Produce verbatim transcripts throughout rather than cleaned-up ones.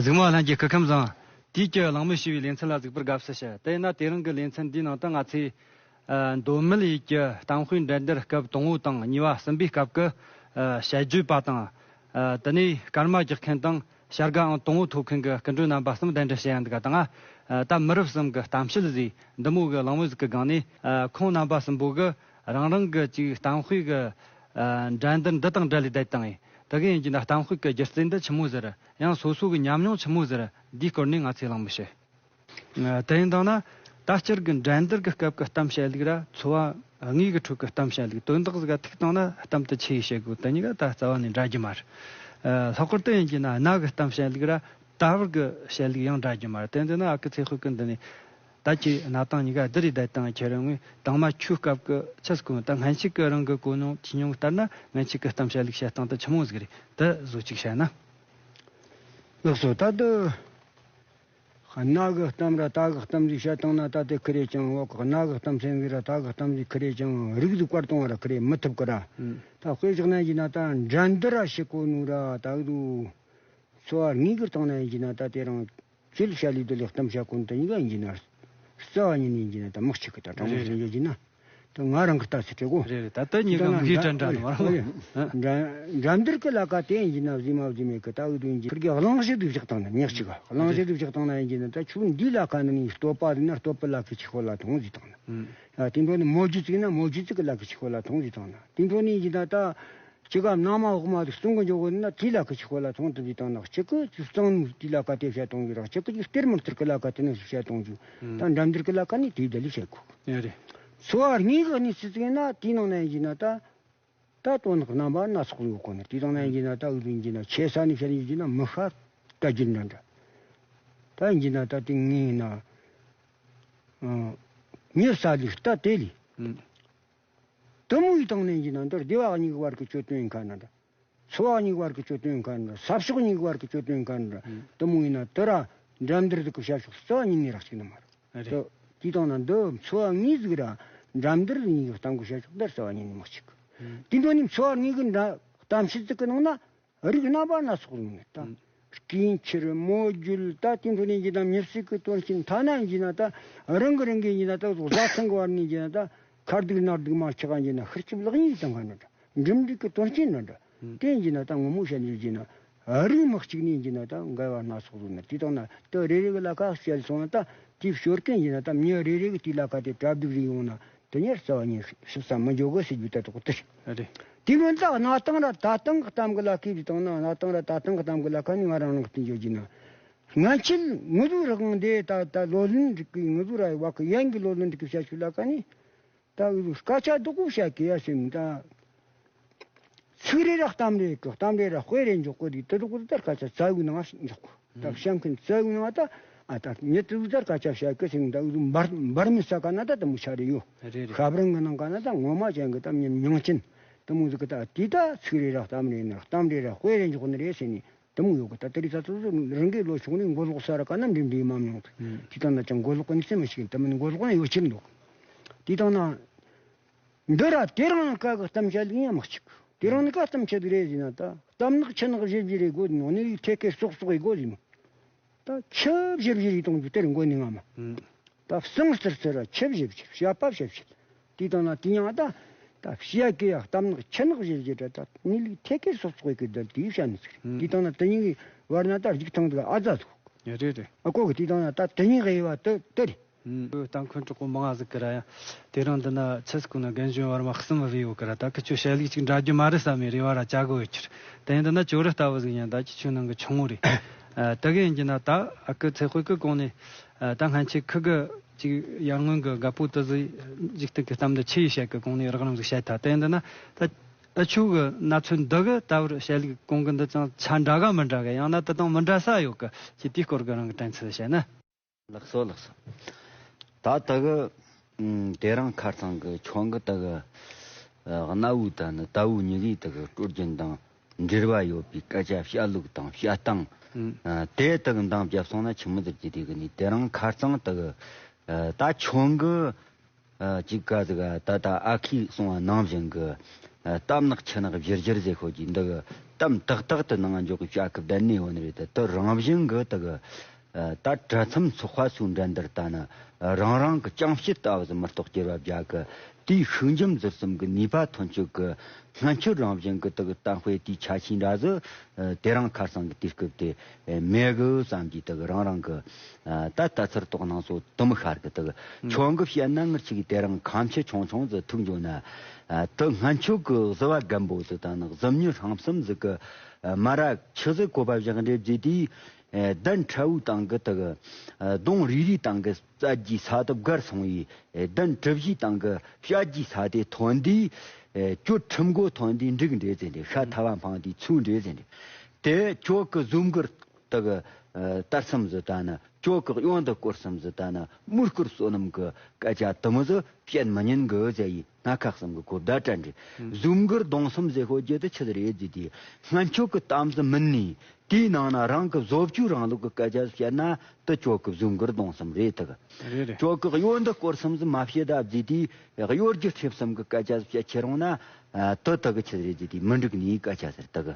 གཟིགས་མོ་ལྷན་རྒྱས་སྐུ་ཁམས་བཟང་། དུས་ཀྱི་གླེང་མོལ་ཞེས་པའི་ལེ་ཚན་ལ་གཟིགས་པར་དགའ་བསུ་ཞུ། དེས་ན་དེ་རིང་གི་ལེ་ཚན་འདིའི་ནང་དུ་ང་ཚོས། ཨ། མདོ་སྨད་ཡུལ་གྱི་གཏམ་དཔེ་འགྲན་བསྡུར་སྐབས་དང་པོ་དང་གཉིས་པ་གསུམ་པའི་སྐབས་ཀྱི། ཨ། དཔྱད་བརྗོད་པ་དང་། ཨ། དེ་ནས་སྐར་མ་རྒྱག་མཁན་དང་བྱ་དགའ་ཨང་དང་པོ་ཐོབ་མཁན་གྱི་སྐུ་མགྲོན་རྣམ་པ་གསུམ་གདན་འདྲེན་བྱེད་ཡ་འདུག་ག་དང་། ཨ། ད་མི་རབས་གསུམ་གྱི་གཏམ་བཤད་ཟེར་འདི་མོ་གི་གླེང་མོལ་ཟིག་གི་སྒང་ནས། ཨ། ཁོང་རྣམ་པ་གསུམ་པོ་གི་རང་རང་གི་ཅིག་གཏམ་དཔེ་གི། ཨ། འགྲན་བསྡུར་འདི་དང་འབྲེལ་ལས་བསྡད་བཏང་ངས། དེ་གི་ཡིན་གྱི་ན་གཏམ་དཔེ་གི་སྒྱུ་རྩལ་འདི་ཆི་མོ་ཟིག་རེད། ཡང་སོ་སོ་གི་ཉམས་མྱོང་ཆི་མོ་ཟིག་རེད། འདིའི་སྐོར་ནས་ང་ཚོས་གླེང་མོལ་བྱེད། ཨ། དེ་ཡིན་དང་ན། ད་སྤྱིར་གི་འགྲན་བསྡུར་གི་སྐབས་ཀྱི་གཏམ་བཤད་ལུགས་ར་འཚོ་བ་དངོས་གི་ཁྲོད་ཀྱི་གཏམ་བཤད་ལུགས་དོན་དག་ཟིག་ག་ཐུག་བཏང་ན་གཏམ་དེ་ཆི་ཡིས་བཤད་དགོས་དེ་གཉིས་ཀ་ད་རྩ་བ་ནས་འདྲ་རྒྱུ་མ་རེད། ཨ། ལྷག་པར་དུ་ཡིན་གྱི་ན་གནའ་གི་གཏམ་བཤད་ལུགས་ར་ད་བར་གི་བཤད་ལུགས་ཡང་འདྲ་རྒྱུ་མ་རེད། དེ་འདི་ན་ཨ་ཁུ་ཚེ་དཔལ་གི་འདི་ནས། ད་ཁྱེད་གནའ་དེང་གཉིས་ཀ་བསྡུར་རེ་བསྡད་བཏང་། ཁྱེད་རང་ངོས་དང་མ་ཁྱོའི་སྐབས་ཀྱི་ཆི་ཟིག་གོ། ད་སྔན་ཆད་ཀྱི་རང་གི་གོ་མྱོང་ཐོས་མྱོང་ལྟར་ན་སྔན་ཆད་ཀྱི་གཏམ་བཤད་ལུགས་བཤད་སྟངས་དེ་ཆི་མོ་ཟིག་རེད། དེ་བཟོ་གཅིག་བཤད་ན། ལགས་སོ། ད་དེ་གནའ་གི་གཏམ་ར་ད་གི་གཏམ་ཟིག་བཤད་བཏང་ན་ད་དེ་ཁི་རེ་ཅང་འོག་གི་གནའ་གི་གཏམ་ཚན་ཟིག་ར་ད་གི་གཏམ་ཟིག་ཁི་རེ་ཅང་རིགས་ཟིག་བཀར་གཏོང་བ་ར་ཁི་རེ་མི་ཐུབ་གི་ར། ཨུམ། ད་དཔེ་བཞག་ན་ཡིན་གྱི་ན་ད་འགྲན་བསྡུར་ར་བྱེད་གོ་ནོ་ར་ད་གི་འཚོ་བ་དངོས་གི་སྟེང་ན་ཡིན་གྱི་ན་ད་དེ་རང་ཁྱེད་བཤད་ལས་དེ་ལས་གཏམ་བཤད་གོ་ནོ་དེ་གཉིས་ཀ་ཡིན་གྱི་ན་རྩ་བ་ཉིད་ནས་ཡིན་གྱི་ན་ད་མི་གཅིག་གི་ད་དྲང་མོ་རེད་ཟེར་ཡོད་ཀྱི་ན། ད་ང་རང་གི་ལྟ་ཚུལ་བྲིས་གོ། རེད་རེད། ད་ལྟ་གཉིས་ཀ་མི་འདྲ་འདྲ་ནི་མ་རེད། འགྲན་འགྲན་བསྡུར་གི་ལ་ཀ་དེ་ཡིན་གྱི་ན་བཟི་མ་བཟི་མེད་གི་ད་འུ་དུ་ཡིན་གྱི་ཁིར་གི་གླེང་གཞི་དེ་བཞག་བཏང་ན་མི་གཅིག་ག་གླེང་གཞི་དེ་བཞག་བཏང་ན་ཡིན་གྱི་ན་ད་ཁྱོད་འདིའི་ལ་ཀ་ནི་ནི་སྟོད་པ་རེད་ན་སྟོད་པའི་ལ་ཀ་གཅིག་ཁོ་ལ་ཐོང་ཟིག་བཏང་ན། ཨ། དེ་འཕྲོ་ནི་མོ་རྒྱུད་ཅིག་ན་མོ་རྒྱུད་ཅིག་གི་ལ་ཀ་གཅིག་ཁོ་ལ་ཐོང་ཟིག་བཏང་ན་དེ་འཕྲོ་ནི་ཡིན་གྱི་ན་ད། གཅིག་ག་ནང་མ་འོག་མ་དེ་གསུང་གི་འཇོག་གི་ན་དེའི་ལ་ཀ་གཅིག་ཁོ་ལ་ཐོང་ཐུབ་ཀྱི་བཏང་ན་གཅིག་གི་གཙང་ནུ་དེའི་ལ་ཀ་དེ་བཤད་གཏོང་གི་ར་གཅིག་གི་སྟེར་མི་སྟེར་གི་ལ་ཀ་དེ་ནི་བཤད་གཏོང་རྒྱུ། ད་འགྲན་བསྡུར་གི་ལ་ཀ་ནི་དེའི་ད་ལི་བཤད་གོ། ཡ་རེད། འཚོ་བ་དངོས་གི་གནས་ཚུལ་ཟིག་ན་དེའི་ནང་ན་ཡིན་གྱི་ན་ད། ད་དོན་དག་རྣམ་པ་སྣ་ཚོགས་ཡོད་གོ་ནི་དེའི་ནང་ན་ཡིན་གྱི་ན་ད་འུ་ཡིན་གྱི་ན་ཆེ་ས་ནས་བཤད་ཡིན་གྱི་ན་མི་ཤ་ད་རྒྱུ་འདྲ་འདྲ། ད་ཡིན་གྱི་ན་ད་དེ་ངས་ཡིན་ན། ཨ། ངས་ས་ལི་ད་དེ་ལི། ཨུམ། དེ་མོ་ཡི་སྟེང་ནས་ཡིན་ན་འདིར་སྡེ་བ་གཉིས་ཀྱི་བར་གྱི་གྱོད་དོན་ཡིན་ཁ་ན་འདྲ། འཚོ་བ་གཉིས་ཀྱི་བར་གྱི་གྱོད་དོན་ཡིན་ཁ་ན་འདྲ། ས་ཕྱོགས་གཉིས་ཀྱི་བར་གྱི་གྱོད་དོན་ཡིན་ཁ་ན་འདྲ། ཨུམ། དེ་མོ་ཡིན་ན་དེ་ར་འགྲན་བསྡུར་དེ་གི་བྱ་ཕྱོགས་རྩ་བ་ཉིད་ནས་རག་ཅིག་ནི་མ་རེད། རེད། དེ་དེའི་སྟེང་ན་འདི་འཚོ་བ་དངོས་ཟིག་ར་འགྲན་བསྡུར་གཉིས་ཀྱི་གཏམ་གྱི་བྱ་ཕྱོགས་འདི་རྩ་བ་ཉིད་ནས་མི་གཅིག་ཨུམ། དེ་འཕྲོ་ནས་འཚོ་བ་དངོས་ཀྱི་འདྲ་གཏམ་བཤད་ཅིག་གི་ནང་ན། རིགས་རྣམ་པ་སྣ་ཚོགས་ཡོང་ནས་ད། ཨུམ། སྐྱིན་ཁྱེར་མོ་རྒྱུད་ད་དེ་འཕྲོ་ནས་ཡིན་ན་མི་སྲིད་ཀྱི་དོན་ཆེན་ཐ་ན་ཡིན་ན་ད་རང་གི་རང་གི་ཡིན་ན་ད་བཟའ་ཚང་གི་བར་ནས་ཡིན་ན་ད་ཁ་སྡུག་ནང་སྡུག་མ་ཆགས་ཡིན་ན་ཤི་ཆུབ་ལག་གཉིས་དང་ག་ནི་འདྲ་འགྲིམ་འགྲིག་གི་དོན་ཆེན་འདྲ་འདྲ། ཨུམ། དེ་ཡིན་ན་ད་ངོ་མ་བཤད་ནས་ཡིན་ན་རིགས་མི་གཅིག་ནས་ཡིན་ན་ད་འགལ་བ་སྣ་ཚོགས་ཡོང་ན་དེ་དང་ན་ད་རེ་རེ་གི་ལ་ཁ་བཤད་སོང་ན་ད་དེ་ཤོར་མཁན་ཡིན་ན་ད་མྱི་རེ་རེ་གི་དེའི་ལ་ཁ་དེ་གྲ་སྒྲིག་རེ་ཡོང་ན། དེ་ཉིད་རྩ་བ་ཉིད་ཞིབ་ས་མི་འཇོག་གི་ཟེར་རྒྱུ་ལྟ་དོག་དེ་རེད། རེད། དེ་མིན་ད་གནའ་དེང་ར་ད་ཐེངས་གི་གཏམ་གི་ལ་ཁའི་བི་དང་ན་གནའ་དེང་ར་ད་ཐེངས་གི་གཏམ་གི་ལ་ཁ་ནི་ང་རང་རང་གི་བསྟན་བཅོས་ཀྱི་ན། སྔ་ཕྱིར་ངུ་ཟུག་རི་སྒང་འདི་ད་ད་ལོ་ལོན་རིག་གི་ངུ་ཟུག་ར་བ་གི་ཡན་གི་ལོ་ལོན་རིག་གི་བྱ་ཆུ་ལ་ཁ་ནི། ད་འུ་ཟུག་སྐད་ཆ་རྡོག་པོ་བཤད་གི་ཡ་ཟེར་མི་ད། ཚིག་རེ་ར་གཏམ་རེ་གི་གཏམ་རེ་ར་དཔེ་རེ་འཇོག་གི་རེད་དེ་རྡོག་པོ་ད་སྐད་ཆ་རྩ་བའི་ནང་འཇོག་གི། ད་བཤད་མཁན་རྩ་བའི་ནང་ད་ཨ་ད་ཉི་ཏི་ཟུར་ད་སྐད་ཆ་བཤད་གི་ཟེར་ད་འུ་འབར་འབར་མི་ས་ག་ན་ད་ད་མི་ཆ་རེ་ཡོད། རེད་རེད། ཤ་བྲང་གི་ནང་ག་ན་ད་ངོ་མ་ཅན་གི་ད་མྱི་མྱང་ཅན་ད་མོ་ཟིག་གི་ད་དེ་ད་ཚིག་རེ་ར་གཏམ་རེ་ན་གཏམ་རེ་ར་དཔེ་རེ་འཇོག་ནི་རེད་ཟེར་ནི་ད་མོ་ཡོད་གི། ད་དེ་རིགས་ད་ཚོ་ཚོ་རང་གི་ལོ་ཆུང་ནས་མགོ་ལོག་ས་ར་ག་ན་འདྲེ་འདྲེ་མ་མྱོང་གི། ཨུམ། དེ་ད་ན་ཅང་མགོ་ལོག་གི་ནི་སེམས་མི་ཤིག་ད་མིན་མགོ་ལོག་ན་ཡོད་ཕྱིར་འདུག། དེ་ད་ན། འདི་ར་དེ་རིང་ཁ་གི་གཏམ་བཤད་ལུགས་ཡང་མི་གཅིག། དེ་རིང་ནི་ཁ་གཏམ་བཤད་ལུགས་རེད་ཟེར་ན་ད་གཏམ་ནག་ཆུ་ནག་བཞི་བཞི་རེད་དགོས་ནོ་ནི་ཐད་ཀའི་སོག་སོག་ཡི་དགོས་ཟེར་ནོ། ད་ཆུ་བཞི་བཞི་རེད་གཏོང་རྒྱུ་དེ་རིང་དགོས་ནི་ང་མ། ཨུམ། ད་གསང་ཟེར་ཟེར་ར་ཆུ་བཞི་བཞི་བཤད་པ་བཤད་བཤད། དེ་དང་ན་དེ་ཡང་ད་ད་བཤད་ཀི་ཡ་གཏམ་ནག་ཆུ་ནག་བཞི་བཞི་རེད་ད་ནི་ལུགས་ཐད་ཀའི་སོག་སོག་ཡི་གི་དལ་དེ་བཤད་ནི་ཟེར། ཨུམ། དེ་དང་ན་དེ་གཉིས་ཀྱི་བར་ན་ད་རྒྱུག་ཐང་དུ་ཨ་ཛ་འདུག། ཡ་རེད་རེད། ཨ་ཀོ་གི་དེ་དང་ན་ད་དེ་གཉིས་ཀྱི་དབྱེ་བ་དེ་དེ་རེད། ཨུམ། གཏམ་ཁུན་གྲོགས་པོ་མང་ང་ཟིག་གི་ར་ཡ། དེ་རིང་འདི་ན་ཆི་ཟིག་གོ་ན་རྒན་གཞོན་བར་མ་གསུམ་བུད་ཡོད་གི་ར། ད་ཁི་ཆོ་བཤད་ལུགས་གཅིག་འདྲ་རྒྱུ་མ་རེད་བསམ་མི་རེ་བ་ར་ཅག་གོ་ཡོད་ཁྱེར། དེ་ཡིན་འདི་ན་ཅོ་རི་ལྟ་བུ་ཟིག་ཡིན་ད་ཁྱི་ཆོ་ནང་གི་ཆུང་ངུ་རེད། ཨ། ད་གི་ཡིན་གྱི་ན་ད་ཨ་ཁུ་ཚེ་དཔལ་གི་གོང་ནས། ཨ། ད་སྔན་ཆད་ཁི་གི་ཅིག་ཡར་སྔོན་གི་རྒད་པོ་དེ་ཟིག་འཇིག་རྟེན་གི་གཏམ་འདི་ཆི་ཡིས་བཤད་གི་གོང་ནས་རགས་རིམ་ཟིག་བཤད་ཐལ། དེ་ཡིན་འདི་ན་ད་ཨ་ཆོ་གི་ན་ཚོད་འདི་གི་ད་བར་བཤད་ལུགས་གོང་གི་འདི་ཅང་ཆ་འདྲ་ག་མི་འདྲ་གི། ཡང་ན་དེ་དང་མི་འདྲ་ས་ཡོད་གི། ཁྱེད་དེའི་སྐོར་གི་རང་གི་དྲན་ཚུལ་བཤད་ན། ལགས་སོ་ལགས་སོ། ད་ལྟ་གི་ཨུམ། དེ་རིང་ཁ་སང་གི་ཁྱོད་གི་ད་གི་ཨ། གནའ་བོའི་ད་ནི་ད་བོ་ཉི་གི་ད་གི་སྲོལ་རྒྱུན་དང་འབྲེལ་བ་ཡོད་པའི་སྐད་ཆ་བཤད་ལུགས་དང་བཤད་སྟངས། ཨུམ། ཨ། དེ་ད་གི་འདང་བརྒྱབ་སོང་ན་ཆི་མོ་ཟེར་གྱི་དེ་གི་ནི་དེ་རིང་ཁ་སང་ད་གི་ཨ། ད་ཁྱོད་གི་ཨ། ཅིག་ག་ཟིག་ད་ད་ཨ་ཁུས་གསུངས་པ་ནང་བཞིན་གི་ ཨ་གཏམ་ནག་ཆུ་ནག་བཞིར་བཞིར་ཟེར་ཤོད་ཀྱི་འདི་གི་གཏམ་ཏག་ཏག་ཏུ་ནང་འཇོག་གི་བྱ་གི་བསྡད་ནས་ཡོད་ནི་རེད། ད་དུ་རང་བཞིན་གི་དུ་གི་ཨ་ད་གྲྭ་ཚང་ཚོགས་པ་སུ་འགྲན་བསྡུར་ད་ནི་རང་རང་གི་ཅང་ཕྱིར་ལྟ་བ་ཟི་མི་རྟོག་གྱུར་བ་བྱ་གི། དེའི་ཤུགས་འཇམ་ཟུར་གསུམ་གི་ནུས་པ་ཐོན་ཆོག་གི། སྔན་ཆད་རང་བཞིན་གི་དུ་གི་གཏམ་དཔེ་དེའི་ཆ་ཤས་འདྲ་ཟི། ཨ་དེ་རིང་ཁ་སང་གི་དུས་སྐབས་དེ་ཨ་མེད་གི་བསམ་གྱི། དུ་གི་རང་རང་གི་ཨ་ད་ལྟ་ཚུལ་རྟོགས་སྣང་སོགས་དུ་མི་ཤར་གི། དུ་གི་ཁྱོད་གི་བཤད་ན་ངར་ཆིག་གི་དེ་རིང་ཁམས་ཆེ་ཆུང་ཆུང་ཟི་ཐུག་འཇོག་ན། ཨ་དུ་སྔན་ཆད་གི་གཟི་བ་རྒན་པོ་ཟི་ད་ནི་གཟི་མྱི་ཧྲང་གསུམ་ཟི་གི་ཨ་མ་ར་ཆི་ཟི་གོ་པ་བཞག་འདྲེ་བརྗེ་དེའི་ཨ་གདན་ཁྲ་བོའི་སྟེང་གི་དུ་གི་ཨ་གདོང་རིལ་རིལ་སྟེང་གི་རྩ་རྒྱུའི་ས་དུ་བརྒལ་སོང་བའི་ཨ་གདན་གྲུ་བཞིའི་སྟེང་གི་བྱ་རྒྱུའི་ས་དེ་ཐོན་དུས། ཨེ་ཁྱོད་ཁྲིམས་སྒོ་ཐོན་དུས་འགྲིག་འདྲེ་ཟེར་འདྲེ། ཤ་ཐལ་བ་འཕངས་དུས་ཚུགས་འདྲེ་ཟེར་འདྲེ། དེ་ཁྱོད་ཀྱི་ཟུམ་གུར་དག་ཨ་དར་སམ་ཟི་ད་ནི། ཁྱོད་ཀྱི་གཡོན་དུ་སྐོར་སམ་ཟི་ད་ནི། མུར་སྐོར་བསོད་ནམས་ཀྱི་སྐད་ཆ་དུ་མི་ཟི་བཤད་མི་ཉན་གི་ཟེར་ཡི། སྣ་ཁ་གསུམ་གི་གོ་བརྡ་སྤྲད་འདྲེ། ཟུམ་གུར་གདོང་སམ་ཟེར་ཤོད་རྒྱུ་དུ་ཆི་ཟི་རེད་ཟི་དེ། སྔན་ཆད་ཀྱི་གཏམ་ཟི་མིན་ནི། དེའི་ནང་ན་རང་གི་བཟོ་བཅོས་རིང་ལུགས་ཀྱི་སྐད་ཆ་བཤད་ན་དུ་ཁྱོད་ཀྱི་ཟུམ་གུར་གདོང་སམ་རེད་དག། རེད་རེད། ཁྱོད་ཀྱི་གཡོན་དུ་སྐོར་སམ་ཟི་མ་བཤད་ད་བཟི་དེ། གཡོ་སྒྱུ་ཁྲིབ་སམ་གི་སྐད་ཆ་བཤད་ཁྱེར་འོང་ན། ཨ་དུ་དག་གི་ཆི་རེད་ཟི་དེ་མི་འགྲིག་ནི་སྐད་ཆ་ཟེར་དག།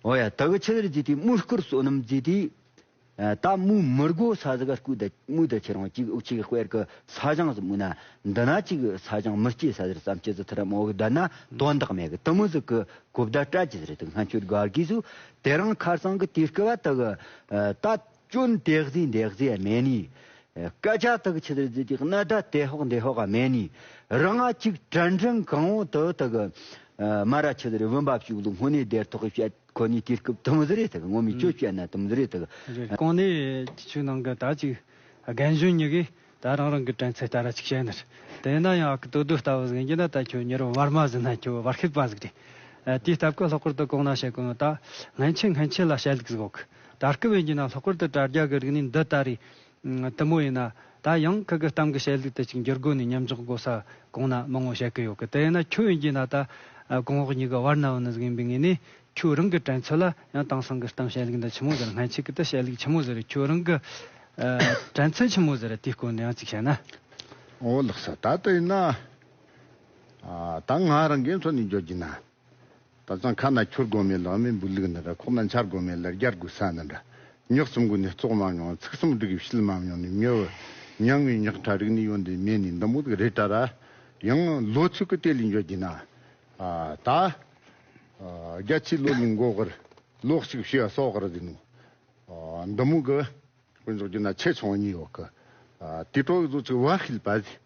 འོ་ཡ་དག་གི་ཆི་རེད་ཟི་དེ་མུ་སྐུར་བསོད་ནམས་ཟི་དེ། ཨ་ད་མུ་མི་དགོ་ས་ཟི་ག་སྐུ་ད་མུ་ད་ཁྱེར་འོང་གཅིག་འུ་ཅིག་དཔེར་གི་ས་ཞང་ཟི་མུ་ན་འདི་ན་གཅིག་ས་ཞང་མི་སྐྱེ་ས་ཟེར་བསམ་སྤྱི་ཟི་ཐི་ར་མོ་གི་ད་ན་དོན་དག་མེད་གི། དུ་མི་ཟི་གི་གོ་བརྡ་སྤྲད་ཀྱི་ཟི་རེད། དུ་སྔ་ཆོད་གར་གི་སུ་དེ་རིང་ཁ་སང་གི་དུས་སྐབས་བ་དག་ཨ་ད་སྐྱོན་དེ་གཟི་འདེགས་གཟི་མེད་ནི། སྐད་ཆ་དག་ཆི་ཟེར་ཟེར་དེ་གནའ་ད་དེ་ཧོག་འདེ་ཧོག་ག་མེད་ནི། རང་ང་ཅིག་དྲན་དྲན་གང་འོང་དུ་དག་མ་ར་ཆི་ཟེར་བུམ་པ་བཅུག་ལུགས་སྔོན་ནས་དེར་ཐོག་བཤད་ཁོ་ནི་དུས་སྐབས་དུ་མི་ཟི་རེད། དག་ངོ་མི་ཅོ་བཤད་ན་དུ་མི་ཟི་རེད་དག། གོང་ནས་ཆུ་ནང་གི་ད་ཅིག་རྒན་གཞོན་གཉིས་ཀས་ད་རང་རང་གི་དྲན་ཚད་ལྟར་ཅིག་བཤད་ནི་རེད། དེ་ན་ཡང་ཨ་ཁུ་དོ་དོ་ལྟ་བུ་ཟིག་ཡིན་གྱི་ན་ད་ཁྱོད་མྱུར་བར་མ་ཟིན་ན་ཁྱོད་བར་ཤེད་པ་ཟིག་རེད། ཨ་དེའི་སྟབས་ཀྱིས་ལྷག་པར་དུ་གོང་ན་བཤད་གོ་ནོ་ད་སྔན་ཆད་སྔན་ཆད་ལ་བཤད་ལུགས་ཟིག་ཡོད་གི། ད་སྐབས་ཡིན་གྱི་ན་ལྷག་པར་དུ་དྲ་རྒྱ་གི་རིག་གནས་འདི་ལྟ་རེད། ཨ་དུ་མོ་ཡིན་ན་ད་ཡང་ཁུ་གི་གཏམ་གི་བཤད་ལུགས་དེ་ཅིག་འགྱུར་དགོས་ནས་མཉམ་འཇོག་དགོས་ས་གོང་ན་མང་བོ་བཤད་གི་ཡོད་གི། དེ་ཡིན་ན་ཁྱོད་ཡིན་གྱི་ན་ད་ཨ་གོང་འོག་གཉིས་ཀ་བར་ན་བུ་ནི་ཟིག་ཡིན་པའི་ངོས་ནས་ཁྱོད་རང་གི་དྲན་ཚོད་ལ་ཡང་དེང་སང་གི་གཏམ་བཤད་ལུགས་འདི་ཆི་མོ་ཟིག་རེད། སྔན་ཆད་གི་ད་བཤད་ལུགས་ཆི་མོ་ཟིག་རེད། ཁྱོད་རང་གི་ཨ་དྲན་ཚོད་ཆི་མོ་ཟིག་རེད། དེའི་སྐོར་ནས་ཡང་ཅིག་བཤད་ན། འོ་ལགས་སོ། ད་ལྟ་ཡིན་ན་ཨ་ད་ང་རང་གི་མཚོན་ནས་འཇོག་རྒྱུ་ན། ད་ཅང་ཁ་ན་ཁྱོར་དགོས་མེད་ལ་མེ་འབུ་ལུག་ནི་ར། ཁོག་ན་འཆར་དགོས་མེད་ལ་རྒྱར་དགོས་ས་ནི་འདྲ། ཉག་གསུམ་དགོས་ནས་བཙོག་མ་མྱོང་། ཚིག་གསུམ་སྒྲིག་བཤད་མ་མྱོང་ནས། མྱི་བུ་མྱང་བའི་ཉག་ཕྲ་རིག་ནི་ཡོད་འདི་མེད་ནི་འདི་མོ་ཟིག་རེད་ད་ར། ཡང་ལོ་ཚོད་ཀྱི་དེ་ལས་འཇོག་རྒྱུ་ན། ཨ་ད་ཨ་རྒྱ་ཆེ་ལོ་ལིང་མགོ་གར་ལོ་གཅིག་བྱས་སོག་གར་ཟིན་ནོ། ཨ་འདི་མོ་གི་དཀོན་མཆོག་གི་ན་ཆེ་ཆུང་གཉིས་ཡོད་གི། ཨ་དེ་གྲོགས་བཟོ་ཅིག་བ་ཤིལ་པ་ཟིག་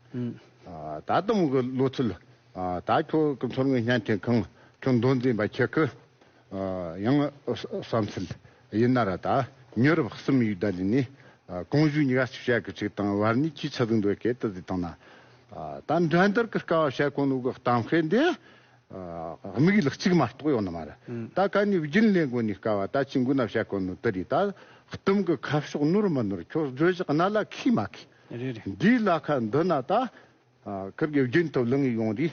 ཨ་ད་དུ་མོ་གི་ལོ་ཚོད། ཨ་ད་ཁྱོད་ཀྱི་ཚོར་ངའི་བརྙན་འཕྲིན་ཁང་ཁྱོད་མདོ་འཛིན་པ་ཁྱེད་ཀྱི་ཨ་ཡང་བསམ་ཚུལ་ཡིན་ན་ར། ད་མྱི་རབས་གསུམ་ཡིག་ད་ལི་ནི་ཨ་གོང་ཞུས་གཉིས་ཀ་ཞིག་བཤད་གི་ཅིག་དང་བར་ནི་ཅི་ཆ་ཟིག་འདོད་སྐད་དུ་ཟིག་བཏང་ན། ཨ་ད་འགྲན་བསྡུར་གི་སྐབས་བཤད་གོ་ནོ་གི་གཏམ་དཔེ་འདི། ཨ་དམིགས་ཡུལ་གཅིག་མ་གཏོགས་ཡོད་ནི་མ་རེད། ཨང་། ད་ག་ནས་རྒྱུན་ལེན་དགོས་ནི་སྐབས་བ་ད་ཅི་མགོ་ན་བཤད་གོ་ནོ་དེ་རེད། ད་གཏམ་གི་ཁ་ཕྱོགས་ནོར་མི་ནོར་ཁྱོད་བརྗོད་བཞག་ན་ལ་ཁས་མ་ཁས། རེད་རེད། འདིའི་ལ་ཁ་འདི་ན་ད་ཨ་ཁིར་གི་རྒྱུན་དུ་ལང་ཡོང་རེད།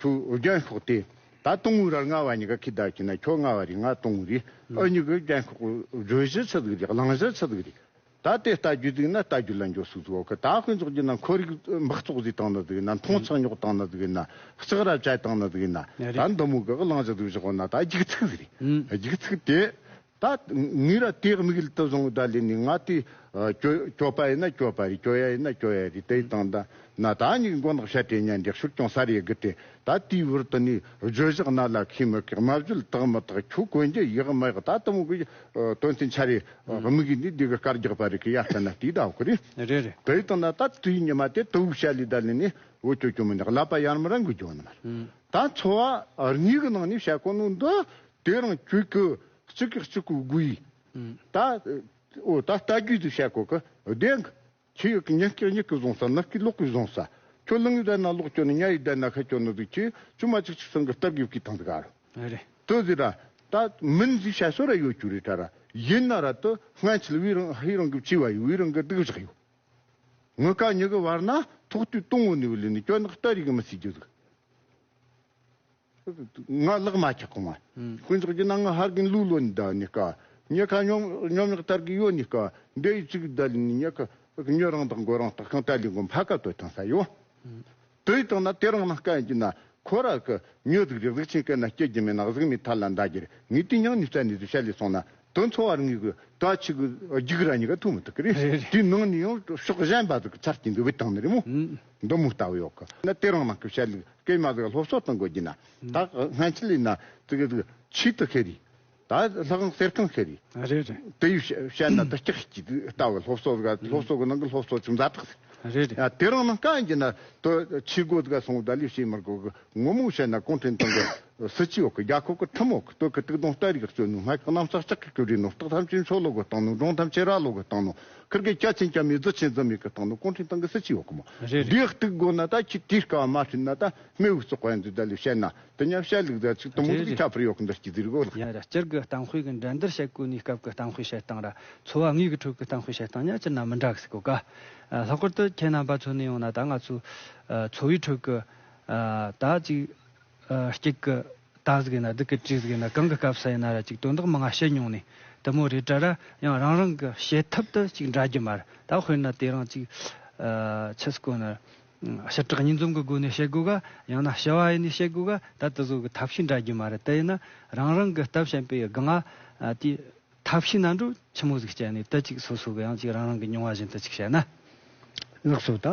ཁྱོད་རྒྱན་ཤོག་དེ་ད་དུང་ར་ལྔ་བ་གཉིས་ཀ་ཁི་ད་ཁྱི་ན་ཁྱོད་ལྔ་བ་རེད། ང་དུང་རེད། ཨ་གཉིས་ཀི་རྒྱན་ཤོག་བརྗོད་གཞི་ཆི་ཟིག་རེད། གླེང་གཞི་ཆི་ཟིག་རེད། ད་དེ་ལྟ་རྒྱུ་ཟིག་ན་ལྟ་རྒྱུ་ལ་འགྱོ་སུ་ཟིག་ཡོད་གི། ད་དཔེ་འཇོག་རྒྱུ་ན་ཁོར་ཡུག་འབག་བཙོག་ཟིག་བཏང་ན་ཟིག་ན། མཐོང་ཆག་ཉོག་བཏང་ན་ཟིག་ན། ལྕགས་ར་བཅད་བཏང་ན་ཟིག་ན། ཡ་རེད། ད་འདི་མོ་གི་གླེང་གཞི་ཟིག་བཞག་ན་ད་རྒྱུག་ཚིག་ཟིག་རེད། ཨང་། རྒྱུག་ཚིག་དེ་ད་ངས་ར་དེ་དམིགས་ཡུལ་དུ་བཟུང་ད་ལས་ནི་ང་དེ་ཨ་གྱོད་གྱོད་པ་ཡིན་ན་གྱོད་པ་རེད། གྱོད་ཡ་ཡིན་ན་གྱོད་ཡ་རེད། དེ་བཏང་ད་ན་ད་ངས་མགོ་ནག་བཤད་དེ་ཉན་འདྲེ་ཤུར་ཀྱང་ས་རེ་གི་དེ། ད་དེའི་བར་དུ་ནི་བརྗོད་བཞག་ན་ལ་ཁས་མི་ཁས། མ་བརྗོད་དག་མི་དག་ཁྱོད་གོན་རྒྱུ་ཡག་མ་ཡག་ད་དུ་མོ་གི་ཨ་དོན་ཚན་ཆ་རེ་ཨ་དམིགས་ཡུལ་ནི་འདི་གི་སྐར་རྒྱག་པ་རེད་གི། ཡ་ལྟ་ན་དེའི་ཟླ་བ་གི་རེད། རེད་རེད། དེ་ལྟ་ན་ད་དུས་ཉི་མ་དེ་དུ་བཤད་ལས་ད་ལས་ནི་འུ་ཅོ་ཅོ་མི་འདུག་ལ་པ་ཡར་མི་རང་གི་འཇོག་ནི་མ་རེད། ཨང་། ད་འཚོ་བ་གཉིས་གི་ནང་ནས་བཤད་གོ་ནོ་འདི་དེ་རང་ཁྱོད་ཀྱི་གཅིག་གི་གཅིག་གི་དགོས་ཡིན། ཨང་། ད་འོ་ད་ལྟ་རྒྱུ་དུ་བཤད་གོ་གི་བདེན་གི། ཁྱི་ཡི་གི་ཉག་གི་ཉག་གི་བཟུང་ས། ནག་གི་ལོག་གི་བཟུང་ས། ཁྱོད་ལང་ཡི་ད་ན་ལོག་ཁྱོད་ནི་ཉ་ཡི་ད་ན་ཁ་ཁྱོད་ནི་དུ་ཁྱི་ཆུ་མ་ཅིག་ཅིག་སང་གི་སྟབས་ཀྱི་བཀྱི་ཐང་དུ་ག་རུ། ཨ་རེད། དུ་ཟི་ར་ད་མིན་ཟི་བཤད་སོ་ར་ཡོད་རྒྱུ་རེད་ད་ར། ཡིན་ན་ར་དུ་སྔན་ཆད་བི་རང་ཧི་རང་གི་བྱི་བ་ཡོད། བི་རང་གི་སྡུག་བཞག་ཡོད། ངི་ཀ་ཉི་གི་བར་ན་ཐོག་དུས་གཏོང་བོ་ནི་བི་ལི་ནི་ཁྱོད་ནག་ལྟ་རིག་གི་མི་སྲིད་རྒྱུ་ཟིག་ང་ལག་མ་ཆག་གོང་བ། ཨང་། དཔེ་འཇོག་རྒྱུ་ན་ང་ཧར་གིན་ལུ་ལོ་ནི་ད་ནི་ཀ་ཉི་ཁ་ཉོམ་ཉོམ་ཉག་ལྟར་གི་ཡོད་ནི་ཀ་འདི་ཡི་ཅིག་ད་ལི་ནི་ཉི་ཁ་ཉོ་རང་དང་མགོ་རང་དག་ཁང་ད་ལི་མགོ་འཕག་ཀ་དོ་ཐང་ས་ཡོད། ཨང་། དེ་ཡི་དང་ན་དེ་རང་ནང་ཀ་ཡིན་གྱི་ན་ ཁོ་ར་གི་མྱི་ཟིག་རེད། གཟུགས་ཆེན་སྐད་ན་སྐྱེ་རྒྱུ་མེད་ན་གཟུགས་མེད་ཐ་ལ་འདའ་རྒྱུ་རེད། ངས་དེ་སྙིང་ནས་བཙལ་ནས་བཤད་ལས་སོང་ན་དོན་འཚོ་བ་རིང་ངེས་གི་ད་ཆི་གི་རྒྱུག་ར་གཉིས་ཀ་ཐུག་མི་ཐུབ་གི་རེད། རེད་རེད། དེའི་ནང་ནས་ཡང་ཕྱོགས་གཞན་པ་ཟིག་གི་ཆ་རྐྱེན་གི་བུད་བཏང་ནི་རེད་མོ། ཨུམ། འདི་མོ་ལྟ་བུ་ཡོད་གི། ན་དེ་རིང་ནང་གི་བཤད་ལུགས་སྐད་མ་ཟིག་སློབ་གསོ་གཏོང་དགོས་རྒྱུ་ན། ད་སྔན་ཆད་ལས་ན་ཙི་གི་ཟིག་ཆེད་དུ་ཁེ་རེད། ད་ལྷག་གསེར་ཁང་ཤི་རེད། རེད་རེད། དེ་ཡིས་བཤད་ན་ད་ལྕགས་ཀྱི་ལྟ་བུ་སློབ་གསོ་ཟིག་སློབ་གསོ་གི་ནང་གི་སློབ་གསོ་ཅུང་ཛ་དྲག་ཟིག་རེད་རེད། ཡ་དེ་རིང་ནང་གང་ཡིན་ན་དོ་ཆི་སྒོ་ཟིག་སོང་ད་ལས་བྱེད་མི་དགོས་གི། ངོ་མ་བཤད་ན་གུང་ཁྲན་ཏང་གི་སྲིད་ཇུས་འོག་གི་རྒྱལ་ཁབ་ཀྱི་ཁྲིམས་འོག་གི་སྟོད་ཀྱི་དུག་སྡོང་སྟ་རིག་གི་གཙོད་ནུས། སྨད་ཀྱི་གནམ་ས་ལྕགས་ཀྱི་ཀུ་རེ་ནུས། སྟག་ཐམས་ཅད་མཆོད་ལོ་གི་བཏང་ནུས། འབྲོང་ཐམས་ཅད་ར་ལོ་གི་བཏང་ནུས། ཁིར་གི་སྐྱ་ཆེན་སྐྱ་མི་རྫི་ཆེན་རྫི་མི་གི་བཏང་ནུས། གུང་ཁྲན་ཏང་གི་སྲིད་ཇུས་འོག་གི་མོ། རེད་རེད། འདི་གཏུག་དགོས་ན་ད་ཁྱི་དེའི་སྐབས་མ་ཧྲིན་ན་ད་སྨེ་བུ་བཙོག་པ་ཡིན་འདུག་ད་ལས་བཤད་ན། དེ་ཉམས་བཤད་ལུགས་ད་ཅིག་དུམ་བུ་རེད་ཅིག་རེད། ཁྱབ་པར་ཡོད་གི་འདྲ་སྐྱིད་ཟིག་རེད་གོ། ཡ་ར་སྤྱིར་གི་གཏམ་དཔེ་གི་འགྲན་བསྡུར་བྱེད་གོ་ནི་སྐབས་གི་གཏམ་དཔེ་བཤད་སྟངས་ར་འཚོ་བ་དངོས་གི་ཁྲོད་གི་གཏམ་དཔེ་བཤད་སྟངས་ཉག་ཅིག་ན་མི་འདྲ་གི་ཟིག་གོ་ག་ལྷག་པར་དུ་ཁྱེད་རྣམ་པ་ཚོ་ནས་ཡོང་ན་ད་ང་ཚོ་འཚོ་བའི་ཁྲོད་གི་ད་ཅིག་སྐྱིད་གི་ད་ཟིག་ཡིན་ན་སྡུག་གི་ཅིག་ཟིག་ཡིན་ན་གང་གི་སྐབས་སུ་ཡིན་ན་ར་ཅིག་དོན་དག་མང་ང་བཤད་མྱོང་ནས་དུ་མོ་རེད་དྲ་ར་ཡང་རང་རང་གི་བྱེད་ཐབས་དུ་ཅིག་འདྲ་རྒྱུ་མ་རེད། ད་དཔེར་ན་དེ་རིང་ཅིག་ཆི་ཟིག་གོ་ན། ཕྱི་དྲག་གཉིས་འཛོམས་ཀྱི་སྒོ་ནས་བཤད་དགོས་ག་ཡང་ན་བྱ་བ་ཡིན་ནས་བཤད་དགོས་ག་ད་དེ་ཚོ་གི་ཐབས་ཤེས་འདྲ་རྒྱུ་མ་རེད། དེ་ཡིན་ན་རང་རང་གི་སྟབས་ཞན་པའི་སྒང་ང་དེ་ཐབས་ཤེས་ན་འགྲོ་ཆི་མོ་ཟིག་བྱས་ནས་དེ་ཅིག་སོ་སོ་གི་ཡང་ཅིག་རང་རང་གི་མྱོང་བ་བཞིན་དུ་ཅིག་བྱས་ན། ལགས་སོ། ད་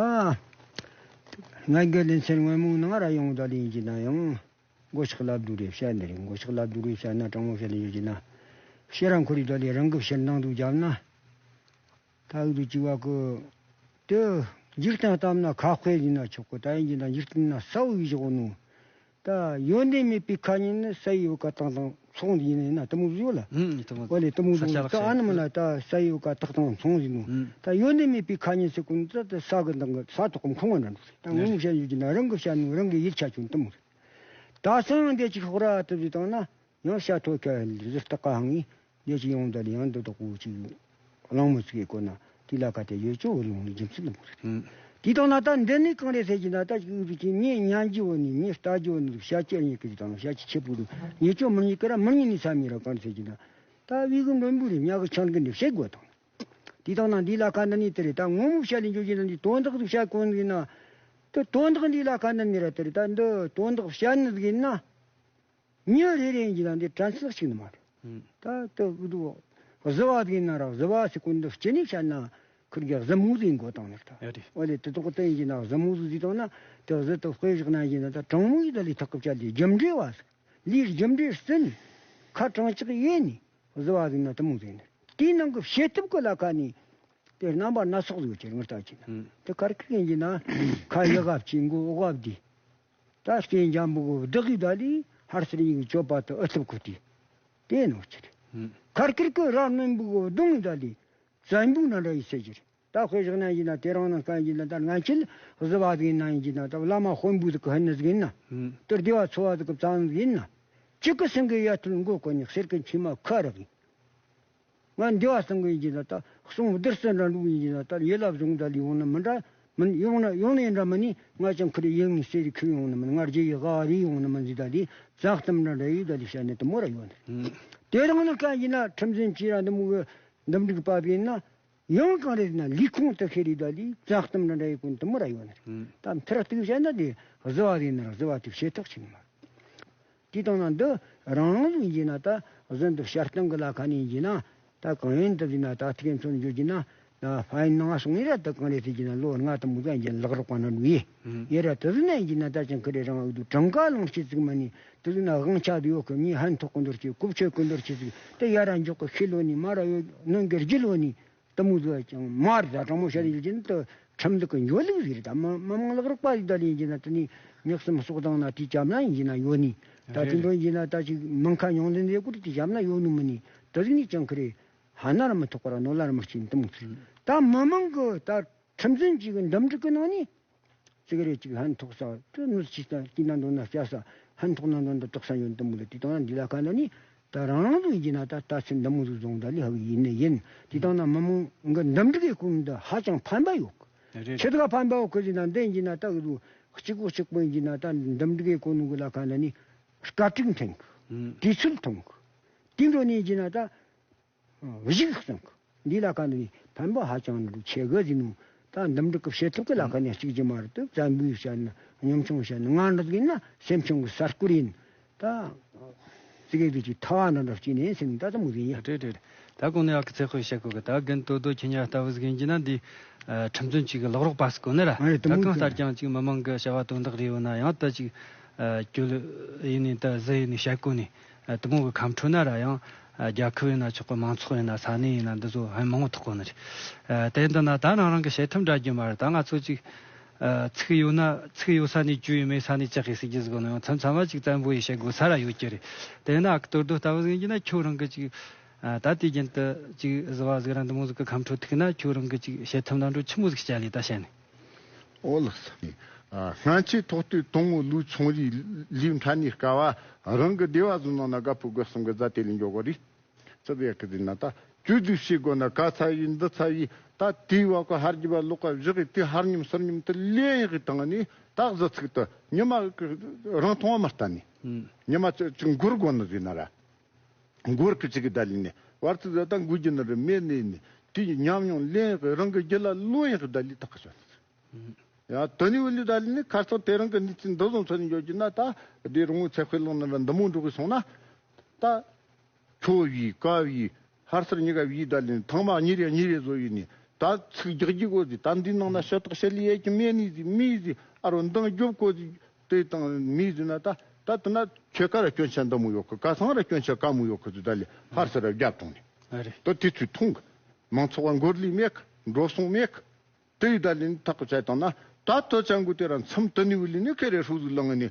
ང་གི་ལེ་ཚན་སྔོན་མོ་ནང་ར་ཡོང་ད་ལེ་ཡིན་གྱི་ན་ཡང་མགོ་ཕྱག་ལབ་དུ་རེ་བཤད་ནི་རེད། མགོ་ཕྱག་ལབ་དུ་རེ་བཤད་ན་དྲང་མོ་བཤད་ལེ་ཡོད་ཀྱི་ན་ཕྱིར་རང་ཁོ་རེ་ད་ལེ་རང་གི་ཕྱིར་འདང་དུ་བརྒྱབ་ན། ད་འུ་ཚོ་གཅིག་བ་གི་དེ་འཇིག་རྟེན་གཏམ་ན་ཁ་དཔེ་ཡིན་ན་ཆོག་གི། ད་ཡིན་གྱི་ན་འཇིག་རྟེན་ན་ས་འོག་གི་བཞག་ནོ། ད་ཡོན་ཏན་མེད་པའི་ཁ་ཉིན་ནི་ས་ཡི་འོག་ག་བཏང་བཏང་ཚོང་འདི་ཡིན་ན་དེ་མོ་བཟོ་ལ། ཨུམ་དེ་མོ་ཨོ་ལེ་དེ་མོ་ས་བཟོ་ཆ་ལག་ད་ཨ་ནི་མ་ལ་ད་ས་ཡི་འོག་ག་བཏང་བཏང་ཚོང་ཟིན་ནོ། ཨུམ་ད་ཡོན་ཏན་མེད་པའི་ཁ་ཉིན་ཟེར་ཀུན་ད་ད་ས་གི་འདང་གི་ས་ཐོག་གི་ཁོང་བ་འདྲ་འདུག་ད་ངོ་མ་བཤད་ཡོད་ཀྱི་ན་རང་གི་བཤད་ནོ་རང་གི་ཡིད་ཆ་ཆུང་དེ་མོ་རེད། ད་སང་འདི་ཅིག་ཧོ་ར་ཏི་བཟོས་བཏང་ན། ཡང་ཤ་ཐོ་ཁ་ཟིར་སྟག་ཀ་ཧང་ངི་ལས་ཅི་ཡོང་ད་ལི་ཡང་འདི་དོག་པོ་ཅིག་གླང་མོ་ཚིག་གི་སྐོར་ན་དེ་ལ་ཁ་དེ་ཡོད་ཅོ་བོ་ཡོང་ནི་རྒྱུ་མཚན་མོ་རེད། ཨུམ། དེ་དང་ན་ད་འདི་ནི་གང་རེད་ཟེར་གྱི་ན་ད་ཅིག་ཨུ་ཚུགས་ཀྱི་ངས་ཉན་རྒྱུ་བོ་ནི་ངས་ལྟ་རྒྱུ་བོ་ནི་བཤད་ཅེར་ཉེ་གི་དང་བཤད་ཅི་ཆེ་པོ་རུ་ཉེ་ཅོ་མི་ཉེ་གི་ར་མི་ཉེ་ནི་ས་མི་ར་གང་རེད་ཟེར་གྱི་ན་ད་བི་གི་འདོན་པོ་རེད། ཉག་གི་ཆང་གི་འདི་བཤད་དགོས་དང་། དེ་དང་ན་འདི་ལ་ཁ་འདི་ནི་དེ་རེད། ད་ངོ་མ་བཤད་ལི་འཇོག་གྱི་ན་འདི་དོན་དག་ཏུ་བཤད་གོ་ནི་ན་དེ་དོན་དག་འདི་ལ་ཁ་འདི་ནི་ར་དེ་རེད། ད་འདི་དོན་དག་བཤད་ནི་ཟིག་ཡིན་ན། མྱི་རེ་རེ་ཡིན་གྱི་ན་འདི་དྲན་ཚུལ་ཞིག་ནི་མ་རེད། ཨུམ། ད་ལྟ་འུ་ཚོ་གཟུ་བ་ཟིག་ཡིན་ན་ར་གཟུ་བ་ཟེར་གོ་འདི་སྤྱི་ནས་བཤད་ན་ཁུར་གི་གཟུ་མོ་ཟིག་ཡིན་དགོས་དང་ནི་ད། ཡ་རེད། འོ་ལེ་དེ་དོག་དེ་ཡིན་གྱི་ན་གཟུ་མོ་ཟིག་ཟིག་དང་ན་དེ་གཟུ་དེ་དཔེ་བཞག་ན་ཡིན་གྱི་ན་ད་དྲང་མོ་ཡིན་ད་ལི་ཐག་གི་བཅད་ལི་རྒྱུ་འབྲས་བ་ཟིག་ལིའི་རྒྱུ་འབྲས་ཟིན་ཁ་གྲངས་ཅིག་ཡེ་ནི་གཟུ་བ་ཟིག་ན་དེ་མོ་ཟིག་ནི་དེའི་ནང་གི་བྱེད་ཐབས་གི་ལ་ཁ་ནི་དེ་རྣམ་པ་སྣ་ཚོགས་ཟིག་ཡོད་ཀྱི་ངར་ལྟ་ཀྱི་ན་ཨུམ། དེ་ཁར་ཁིར་ཡིན་གྱི་ན་ཁ་ཡི་གབ་ཀྱི་མགོ་འོག་གབ་དེ། ད་སྐྱེས་འཇམ་པོ་གོ་བདག་གི་ད་ལི་ཧར་སེར་ཡིག་སྤྱོད་པ་དུ་ཨུ་ཐུབ་ཁུ་ཏི། དེ་ནོ་ཅི་རེད། ཁར་ཁིར་ཀི་ར་རྣོན་པོ་གོ་གདོང་གི་ད་ལི་བཙན་པོ་ན་འདྲ་ཡི་ཟེར་གྱི་རེད། ད་དཔེ་བཞག་ན་ཡིན་ན་དེ་རང་ན་སྐད་ཡིན་ན་ད་ང་ཆེན་གཟི་བ་ཟིག་ཡིན་ན་ཡིན་གྱི་ན་ད་བླ་མ་དཔོན་པོ་ཟིག་གི་ཧན་ནི་ཟིག་ཡིན་ན། དེར་སྡེ་བ་ཚོ་བ་ཟིག་གི་བཙན་ཟིག་ཡིན་ན། གཅིག་གི་སེང་གི་ཡ་ཐུལ་མགོ་གོ་ནི་གསེར་གི་མཆིལ་མ་ཁ་རག་ཡིན། ང་འདི་བ་སང་གི་ཡིན་གྱི་ན་ད་གསུང་བདུད་རྩི་འདྲ་འགྲོ་གི་ཡིན་གྱི་ན་ད་ཡི་ལབ་བཟུང་ད་ལི་ཡོང་ན་མི་འདྲ་མིན་ཡོང་ན་ཡོང་ན་ཡིན་འདྲ་མིན་ནི་ང་ཅང་ཁི་རི་ཡིན་ནི་སེ་རི་ཁི་ཡོང་ན་མིན་ང་རྗེ་ཡི་ག་རི་ཡོང་ན་མིན་ཟི་ད་ལི་ཙག་གཏམ་འདྲ་འདྲ་ཡོད་ད་ལི་བཤད་ནི་དུ་མོ་ར་ཡོད་ནི། དེ་རང་ནི་ཀ་ཡིན་ན་ཁྲིམས་འཛིན་གྱི་ར་འདི་མོ་གི་འདུམ་འགྲིག་པ་བས་ན་ཡང་གང་རེད་ན་ལི་ཁུང་དུ་ཁེ་རི་ད་ལི་ཙག་གཏམ་འདྲ་འདྲ་ཡོད་གོ་ནི་དུ་མོ་ར་ཡོད་ནི། ད་མཐར་གཏུགས་བཤད་ན་དེ་གཟི་བ་རེད་ན་ར་གཟི་བ་དེ་བྱེད་ཐག་ཆོད་ནི་མ། དེ་དང་ན་འདི་རང་རང་ལུགས་ཡིན་ན་ད་གཟན་དུ་བཤད་སྟངས་ཀྱི་ལ་ཁ་ནས་ཡིན་ན་ད་གང་ཡིན་དུ་ཡིན་ན་ད་ཐིག་མཚོན་འཇོག་གྱི་ན་ད་ཕ་ཡིན་ནང་སོང་ཡིན་ར་ད་གང་རེད་ཟེར་གྱི་ན་ལོ་ལྔ་དུ་མུ་ཟ་ཡིན་ལག་རོགས་པ་ན་འགྲོ་ཡི་ཡིན་ར་དུ་ཟིན་ན་ཡིན་གྱི་ན་ད་ཅང་ཁི་རེ་རང་འུ་དུ་གྲངས་ཀ་ལོངས་སྤྱི་ཚིག་མ་ནི་དུ་ཟིན་ན་དབང་ཆ་དུ་ཡོད་གི་མྱི་ཧན་ཐོག་གི་འདོར་གྱི་རྐུབ་ཆོད་གི་འདོར་གྱི་ཟིག་དུ་ཡ་ར་འཇོག་གི་ཤི་ལོ་ནི་མ་ར་ཡོད་ནོན་གི་རྒྱུ་ལོ་ནི། དུ་མོ་ཟིག་ཀྱང་མར་ཟ་དྲང་མོ་བཤད་ཡིན་གྱི་ན་དུ་ཁྲིམས་འདི་གི་འགྱོ་ལུགས་ཟིག་རེད། ད་མི་མི་མང་ལག་རོགས་པ་ཟིག་ད་ལི་ཡིན་གྱི་ན་དུ་ནི་མྱག་སུམ་སོགས་དང་ན་དེ་བྱབ་ན་ཡིན་གྱི་ན་ཡོད་ནི། ད་དུ་འགྲོ་ཡིན་གྱི་ན་ད་ཅིག་མང་ཁ་ཉུང་ལྡན་ཟེར་གོ་དུ་བྱབ་ན་ཡོད་ནི་མི་ནི། དུ་ཟིག་ནི་ཅང་ཁི་རེ་ཧ་ན་ར་མི་ཐོགས་པ་ར་ནོ་ལ་ར་མི་སྐྱིན་དུ་མོ་ཟིག་རེད། ད་མི་མང་གི་ད་ཁྲིམས་འཛིན་གྱི་གི་འདུམ་འགྲིག་གི་ནང་ནི། ཙི་གི་རེ་ཅིག་ལྷན་ཐོགས་ས་དུ་ནུ་ཅི་ས་ཀི་ན་འདོན་ན་སྐྱ་ས་ལྷན་ཐོགས་ན་འདོན་དུ་དོགས་ས་ཡོད་དུ་མོ་ལ་དེ་དང་ན་འདི་ལ་ཁ་ན་ནི། ད་རང་རང་དུ་ཡིན་གྱི་ན་ད་ལྟ་ཚུལ་འདི་མོ་ཟིག་བཟུང་ད་ལི་ཧ་གི་ཡིན་ནི་ཡིན། དེ་དང་ན་མི་མང་གི་འདུམ་འགྲིག་གི་ཁུངས་འདི་ཧ་ཅང་ཕན་པ་ཡོད་གི། རེད། ཆི་ཟིག་ཕན་པ་ཡོད་གི་ཟེར་ན་འདི་ཡིན་གྱི་ན་ད་གི་དུ་གཅིག་པོ་གཅིག་པོ་ཡིན་གྱི་ན་ད་འདུམ་འགྲིག་གི་ཁུངས་ནུ་གི་ལ་ཁ་ན་ནི་སྐད་ཅིག་མཐུན་གི། དུས་ཚོད་ཐུང་གི། དེ་འགྲོ་ནི་ཡིན་གྱི་ན་ད། གཞུག་གསུང་གི་འདི་ལ་ཁ་འདི་ཕན་པ་ཧ་ཅང་འདུག་ཆེ་གི་ཟིན་ནོ། ད་འདུམ་འགྲིག་གི་བྱེད་ཐབས་ཀྱི་ལ་ཁ་ནས་གཅིག་རྒྱུ་མ་རེད་དུ། བཙན་པོས་བཤད་ན་གཉོམ་ཆུང་བཤད་ན་ང་འདྲ་ཡིན་ན་སེམས་ཆུང་གི་གསར་བསྐུར་ཡིན། ད་ཙི་གེ་དུ་ཅིག་ཐ་བ་འདྲ་འདྲ་སྐྱེས་ནས་སེམས་ད་ད་མོ་ཟིན་ཡ། རེད་རེད། ད་གོང་ནས་ཨ་ཁུ་ཚེ་དཔལ་བཤད་གོ་གི། ད་རྒན་དོ་དོ་ཁྱེད་ཉ་ལྟ་བུ་ཟིག་ཡིན་གྱི་ན་འདི་ཁྲིམས་རྫུན་ཅིག་གི་ལག་རོགས་པ་ཟིག་གོ་ནི་ར། ཨ་རེད། དེ་ད་མོ་གང་ཟིན་ལྟར་ཀྱང་ཅིག་མི་མང་གི་བྱ་བ་དོན་དག་རེ་ཡོད་ན་ཡང་ད་ཅིག་ཨ་གྱོད་ཡིན་ནི་ད་གཟི་ཡིན་ནི་བཤད་གོ་ནི། ཨ་དེ་མོ་གི་ཁམས་ཁྲོད་ན་ར་ཡང་ཨ་རྒྱལ་ཁབ་ཡིན་ན་ཆོག་གི། མང་ཚོགས་ཡིན་ན་ས་གནས་ཡིན་ན་འདི་ཚོ་ཧ་མང་བོ་ཐོག་གོ་ནི་རེད། ཨ་དེ་འདི་ན་ད་རང་རང་གི་བྱེད་ཐབས་འདྲ་རྒྱུ་མ་རེད། ད་ང་ཚོ་ཅིག་ཨ་ཚིག་ཡོད་ན་ཚིག་ཡོད་ས་ནས་བཅོས་ཡོད་མེད་ས་ནས་བཅག་གི་ཟེར་རྒྱུ་ཟིག་གོ་ནི་ཡང་མཚམས་མཚམས་མ་ཅིག་བཙན་པོ་ཡིས་བཤད་དགོས་ས་ར་ཡོད་ཀྱི་རེད། དེ་ན་ཨ་ཁུ་དོར་དོ་ལྟ་བུ་ཟིག་ཡིན་གྱི་ན་ཁྱོད་རང་གི་ཅིག་ཨ་ད་དེ་རྒྱུན་དུ་ཅིག་གཟི་བ་ཟིག་ར་འདི་མོ་ཟིག་གི་ཁམས་ཁྲོད་ཐུག་ན་ཁྱོད་རང་གི་ཅིག་བྱེད་ཐབས་འདྲ་འགྲོ་ཆི་མོ་ཟིག་བྱ་ལས་ད་བཤད་ནས། ཨོ་ལགས་སོ། ཨ་སྔ་ཕྱི་ཐོག་ཏུ་དང་བོ་ལུས་ཚོང་རིགས་ལུས་འཕྲལ་ནས་དཀའ་བ། རང་གི་སྡེ་བ་བཟུང་ནང་ན་དགའ་པོ་དགའ་གསུམ་གི་རྫ་དེ་ལས་འཇོག་གོ་རེད། ཙི་ཡག་གི་ཟིན་ན་ད་ཇུས་འདི་བྱེད་དགོས་ན་ག་ཚ་ཡིན་འདི་ཚ་ཡིན། ད་དེའི་བ་གོ་ཧར་རྒྱུ་བ་ལོག་ག་བཞག་གི་དེ་ཧར་ཉིམ་སར་ཉིམ་དུ་ལེན་ཡག་གི་སྟེང་ནས་ད་གཟི་ཚིག་ཏུ་ཉི་མ་རང་མཐོང་བ་མ་ལྟ་ནས། ཉི་མ་ཅི་ཅི་འགོར་དགོས་ནི་ཟིན་ན་ར། འགོར་གི་ཅིག་གི་ད་ལི་ནི་བར་དུ་ད་འགུལ་རྒྱུ་ནི་རེ་མེད་ནི་ནི་དེ་ཉམས་མྱོང་ལེན་གི་རང་གི་རྒྱུད་ལ་ལོན་ཡག་གི་ད་ལི་ཐག་གི་ཆོད། ཡང་དོན་ནི་འུ་ལི་ད་ལི་ནི་ཁ་སང་དེ་རང་གི་གནས་ཚུལ་འདི་བཟུང་ཚོད་ནི་འཇོག་རྒྱུ་ན་ད་དེ་རང་ངོ་ཚེ་དཔེ་ལོང་ནི་ར་འདི་མོ་འགྲོ་གི་སོང་ན་ད་ཁྱོ་བི་ཀ་བི་ཧར་སར་གཉིས་ཀ་བི་ད་ལི་ནི་ཐང་མ་གཉིས་རེ་གཉིས་རེ་བཟོ་ཡིན་ནི་ད་ཚིག་རྒྱག་རྒྱུ་གོ་ཟི། ད་འདི་ནང་ན་ཤ་སྟག་ཤ་ལི་ཡས་ཀྱི་མེད་ནི་ཟི་མི་ཟི། ཨ་རོ་འདང་རྒྱོབ་གོ་ཟི། དེ་དང་མི་ཟི་ན་ད་ད་དེ་ན་ཁྱོད་ཀ་ར་སྐྱོན་ཆ་འདི་མོ་ཡོད་གི། ཀ་སང་ར་སྐྱོན་ཆ་ཀ་མོ་ཡོད་གི་ཟི། ད་ལི་ཧར་སར་ར་རྒྱབ་བཏང་ནི། ཨ་རེད། ད་དེ་ཚོས་མཐོང་གི། མང་ཚོགས་བ་འགོར་ལི་མེད་གི། འགྲོ་སོང་མེད་གི། དེ་ཡི་ད་ལི་ནི་ཐག་གི་ཆ་བཏང་ན་ད་དོ་ཅང་གུ་དེ་ར་མཚམས་དེ་ནི་བུ་ལི་ནི་ཁེ་རེ་ཧྲུ་ཟི་ལང་ནི་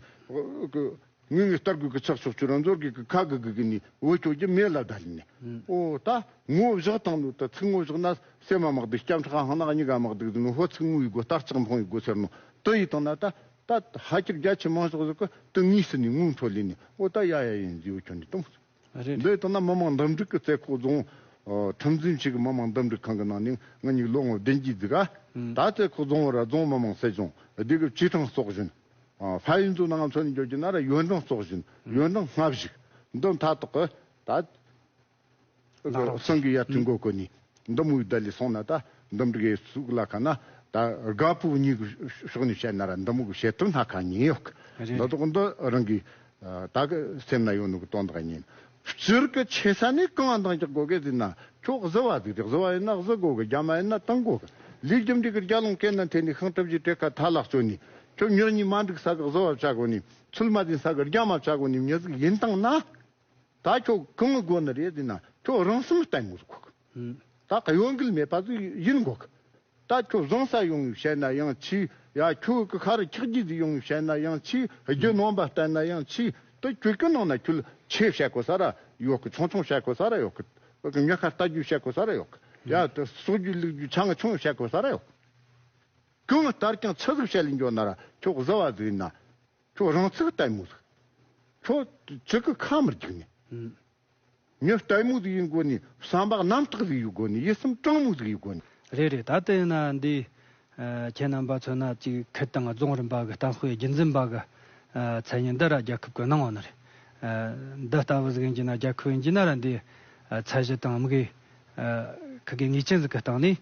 གི། ངུས་ངུས་ལྟར་དགོས་ཀྱི་ཆག་ཆོག་ཆུ་ར་མཛོར་དགོས་ཀྱི་ཁ་གི་གི་གི་ནི་འོ་ཅོ་རྒྱུ་མེད་ལ་ད་ལི་ནི། ཨོ་ད་ངོ་བཞག་དང་ནུ་ད་ཚིག་ངོ་བཞག་ན་སེམས་མ་མག་དུ་སྐྱམ་ཕྲག་ཧང་ནག་གཉིས་ཀ་མག་དུ་ནུ་ཧོ་ཚིག་ངུ་ཡི་གོ་སྟར་ལྕག་འཕོང་ཡི་གོ་ཟེར་ནོ། དེ་ཡི་དང་ན་ད་ད་ཧ་ཅིར་རྒྱ་ཆེ་མང་ཤོག་ཟིག་གི་དུ་ངུས་སི་ནི་ངུ་འཕྲོ་ལི་ནི་ཨོ་ད་ཡ་ཡ་ཡིན་ཟི་འོ་ཁྱོད་ནི་དུང་། རེད། འདི་དང་ན་མི་མང་འདུམ་འགྲིག་གི་རྩེ་ཁོག་རྫོང་ཁྲིམས་འཛིན་ཆེ་གི་མི་མང་འདུམ་འགྲིག་ཁང་གི་ནང་ནས་ང་གཉིས་ལོ་ངོ་བདུན་གྱི་ཟིག་ག་ད་རྩེ་ཁོག་རྫོང་བ་ར་རྫོང་མི་མང་སྲིད་གཞུང་སྡེ་ཁག་ཆེ་ཐང་སོག་བཞིན། ཧྥ་ཡིན་ཚོ་ནང་ང་ཚོ་ནས་འཇོག་རྒྱུ་ན་ར་ཡོན་ཀྲང་སོག་བཞིན་ཡོན་ཀྲང་ལྔ་བཞི་འདི་མཐའ་དག་གི་ད་ལག་རོགས་སང་གི་ཡར་ཐོན་གོ་གོ་ནི་འདི་མོའི་ད་ལི་སོང་ན་ད་འདུམ་འགྲིག་གི་སུག་ལ་ཁ་ན་ད་དགའ་པོ་གཉིས་གི་ཕྱོགས་ནས་བཤད་ན་ར་འདི་མོ་གི་བྱེད་ཐུབ་སྣ་ཁ་ཉིན་ཡོད་གི། རེད། འདི་དག་འདི་རང་གི་ད་གི་སེམས་ན་ཡོད་ནོ་གི་དོན་དག་ཉིན། སྤྱིར་གི་ཆེ་ས་ནས་གང་འདང་རྒྱག་དགོ་གི་ཟེར་ན་ཁྱོད་གཟི་བ་ཟིག་རེད། གཟི་བ་ཡིན་ན་གཟི་དགོ་གི། རྒྱ་མ་ཡིན་ན་དང་དགོ་གི། ལས་རྒྱུ་འབྲས་གི་རྒྱ་ལུང་སྐད་ན་འཐེན་ནས་ཤིང་གྲུབ་ཀྱི་གྲས་ཁ་ཐ་ལག་བཅོལ་ནས་ཁྱོད་ཉག་ཉིས་མ་འགྲིག་ས་གི་གཟི་བ་བྱ་དགོ་ནི་ཚུལ་མ་ཟིན་ས་གི་རྒྱ་མ་བྱ་དགོ་ནི་མྱི་ཟིག་ཡིན་དང་ན། ད་ཁྱོད་གང་དགོ་ནི་རེད་ཟེར་ན་ཁྱོད་རང་སེམས་ལྟད་མོ་ཟིག་དགོ་གི། ད་གཡོ་འགུལ་མེད་པ་ཟིག་ཡིན་དགོ་གི། ད་ཁྱོད་བཟང་ས་ཡོང་བཤད་ན་ཡང་ཆི། ཡ་ཁྱོད་ཀྱི་ཁ་རུ་འཁྱག་རྒྱུ་ཟིག་ཡོང་བཤད་ན་ཡང་ཆི། རྒྱུ་ནོམ་པ་བསྟན་ན་ཡང་ཆི། ད་ཁྱོད་ཀྱི་ནང་ན་ཁྱོད་ཆེ་བཤད་གོ་ས་ར་ཡོད་གི། ཆུང་ཆུང་བཤད་གོ་ས་ར་ཡོད་གི། ངས་ཁ་ལྟ་རྒྱུ་བཤད་གོ་ས་ར་ཡོད་གི། ཡ་ད་སོག་རྒྱུ་ལུག་རྒྱུ་ཆང་ཆུང་བཤད་གོ་ས་ར་ཡོད་གི། གང་ལྟར་ཀྱང་ཆི་ཟིག་བཤད་ལ་འགྱོ་ན་ར་ཁྱོད་གཟི་བ་ཟིག་ཡིན་ན། ཁྱོད་རང་ཚུགས་ལྟད་མོ་ཟིག་ཁྱོད་ཅི་གི་ཁ་མི་རྒྱུག་ནི། མྱི་ལྟད་མོ་ཟིག་ཡིན་དགོ་ནི། བསམ་པ་རྣམ་དག་ཟིག་ཡོད་དགོ་ནི། ཡིད་སེམས་དྲང་མོ་ཟིག་ཡོད་དགོ་ནི། རེད་རེད། ད་ལྟ་ཡིན་ན་འདི་ཨ་ཁྱེད་རྣམ་པ་ཚོ་ན་ཅིག་ཁུལ་དང་རྫོང་རིམ་པ་གི་གཏམ་དཔེ་རྒྱུན་འཛིན་པ་གི་ཨ་མཚན་སྙན་འདི་ར་རྒྱལ་ཁབ་གི་གནང་བ་ནི་རེད། ཨ་འདི་ལྟ་བུ་ཟིག་ཡིན་གྱི་ན་རྒྱལ་ཁབ་ཡིན་གྱི་ན་ར་འདི་ཨ་ཚད་གཞི་དང་དམིགས་ཡུལ་ཨ་ཁི་གེ་ངེས་ཅན་ཟིག་གི་སྟེང་ནས་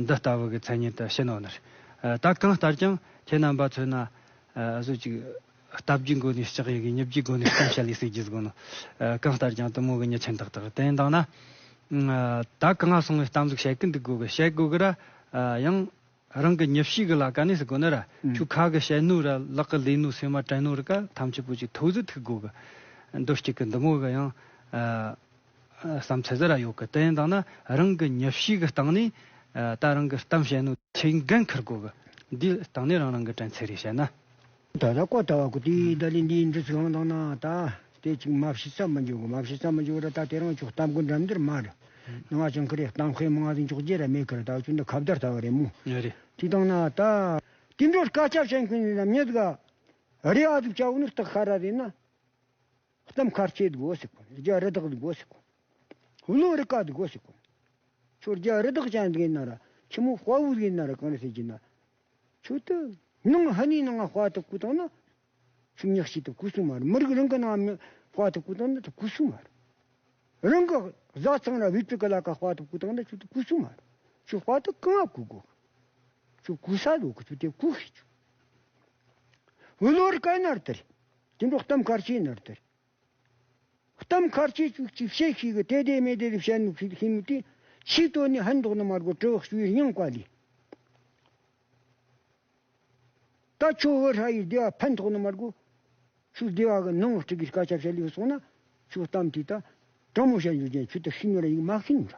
འདི་ལྟ་བུ་གི་མཚན་སྙན་དུ་བྱིན་ནོ་ནི་རེད། ཨ་ད་གང་ལྟར་ཀྱང་ཁྱེད་རྣམ་པ་ཚོ་ན་ཨ་བཟོ་ཅིག་ལྟ་རྒྱུའི་སྒོ་ནས་ལྕགས་ཡི་གི་ཉིབ་རྒྱུའི་སྒོ་ནས་གཏམ་བཤད་ལས་ཟེར་རྒྱུ་ཟིག་ནོ། ཨ་གང་ལྟར་ཀྱང་དེ་མོ་གི་མྱི་ཆེན་ཏག་ཏག་རེད། དེ་ཡིན་དང་ན་ཨ་ད་གང་ང་སོང་བའི་གཏམ་ཟིག་བཤད་གི་འདུག་དགོ་གི། བཤད་དགོ་གི་ར་ཨ་ཡང་རང་གི་ཉིབ་ཤིག་གི་ལ་ཀ་ནས་ཟེར་དགོ་ནི་ར། ཁྱོད་ཁ་གི་བཤད་ནོ་ར་ལག་གི་ལས་ནོ་སེམས་མ་དྲན་ནོ་ར་ཀ་ཐམས་ཅད་པོ་ཅིག་ཐོག་ཟིག་ཐུག་དགོ་གི། འདོད་སྐྱེ་གི་འདི་མོ་གི་ཡང་ཨ་བསམ་ཚུལ་ཟིག་ར་ཡོད་གི། དེ་ཡིན་དང་ན་རང་གི་ཉིབ་ཤིག་གི་སྟེང་ནས་ཨ་ད་རང་གི་གཏམ་བཤད་ནོ་ཆེས་འགན་འཁུར་དགོ་གི། འདིའི་སྟེང་ནས་རང་རང་གི་དྲན་ཚད་རེ་བཤད་ན། ད་ལྟ་ཀོ་ལྟ་བ་ཀོ་དེའི་ད་ལན་འདིའི་འདི་ཚོ་ཡང་དང་ན་ད་དེ་ཅིག་མ་བཤད་ས་མི་འཇོག་གི། མ་བཤད་ས་མི་འཇོག་ར་ད་དེ་རང་ཅོག་གཏམ་གི་འགྲམ་འདིར་མ་རེད། ནང་ང་ཅང་ཁི་རེ་གཏམ་ཁའི་མང་ང་ཟིག་འཇོག་རྒྱུ་ར་མེད་ཁི་ར། ད་ཅུ་འདི་ཁ་བརྡ་ལྟ་བ་རེད་མོ། རེད། དེ་དང་ན་ད་དེ་འདྲ་སྐད་ཆ་བཤད་མཁན་ཡིན་ན་མྱི་ཟིག་རེ་ཨ་ཟིག་བྱ་བོ་ནི་སྟག་ཁ་ར་རེད་ན། གཏམ་ཁ་ཆེ་དགོས་ཟེར་གོ། རྒྱ་རི་དྭགས་དགོས་ཟེར་གོ། བློ་རི་ཀ་དགོས་ཟེར་གོ། ཁྱོད་རྒྱ་རི་དྭགས་ཅན་ཟིག་ཡིན་ན་ར་ཆི་མོ་དཔའ་བོ་ཟིག་ཡིན་ན་ར་གང་རེད་ཟེར་གྱི་ན། ཁྱོད་དུ་ནང་ཧ་ནི་ནང་དཔའ་ཐུབ་ཁུ་བཏང་ན། ཁྱོད་ཉག་ཤི་ཐུབ་ཁུ་སུ་མ་རེད། མི་རིགས་རང་གི་ནང་མི་དཔའ་ཐུབ་ཁུ་བཏང་ན་ཐུབ་ཁུ་སུ་མ་རེད། རང་གི་བཟའ་ཚང་ར་བེད་སྤྱོད་གི་ལ་ཀ་དཔའ་ཐུབ་ཁུ་བཏང་ན་ཁྱོད་ཐུབ་ཁུ་སུ་མ་རེད། ཁྱོད་དཔའ་ཐུབ་གང་ང་ཁུ་དགོས། ཁྱོད་གོ་ས་འདུག་གི། ཁྱོད་དེ་གོ་ཤེས་ཆུ། བློ་རིག་ག་ནར་དེར། དེ་འདྲ་གཏམ་ཁར་ཆེ་ནར་དེར། གཏམ་ཁར་ཆེ་ཆུ་ཅིག་བཤད་ཤེས་གི། དེ་དེ་མེད་དེ་དེ་བཤད་ནུག་ཤེས་ནུག་དེ། ཆེས་དོན་ནི་ཕན་ཐོགས་ནི་མ་དགོས། གྲི་བ་ཤུ་ཡི་སྙིང་བཀའ་ལས། ད་ཁྱོད་བོད་ཧྲ་ཡི་སྡེ་བ་ཕན་ཐོགས་ནི་མ་དགོས། ཁྱོད་སྡེ་བ་གི་ནང་སྤྲུལ་གི་སྐད་ཆ་བཤད་ལས་སོང་ན། ཁྱོད་གཏམ་དེ་ད་དྲང་མོ་བཤད་རྒྱུ་ཅན། ཁྱོད་ད་ཤི་ནོ་ར་ཡིག་མ་ཤི་ནོ་ར།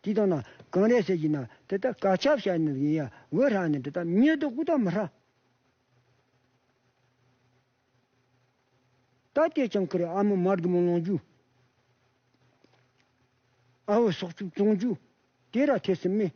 དེ་དང་ན་གང་རེད་ཟེར་གྱི་ན། དེ་ད་སྐད་ཆ་བཤད་ནི་ཡིན་ཡ། བོད་ཧྲ་ནི་དེ་ད་མྱི་དག་གུ་ད་མི་ཧྲ། ད་དེ་ཅང་ཁི་རེ་ཨ་མ་མར་གི་མོ་ལོང་རྒྱུ། ཨ་བོ་སོག་ཆུ་བཙོང་རྒྱུ། དེ་ར་ཐེ་སི་མེད།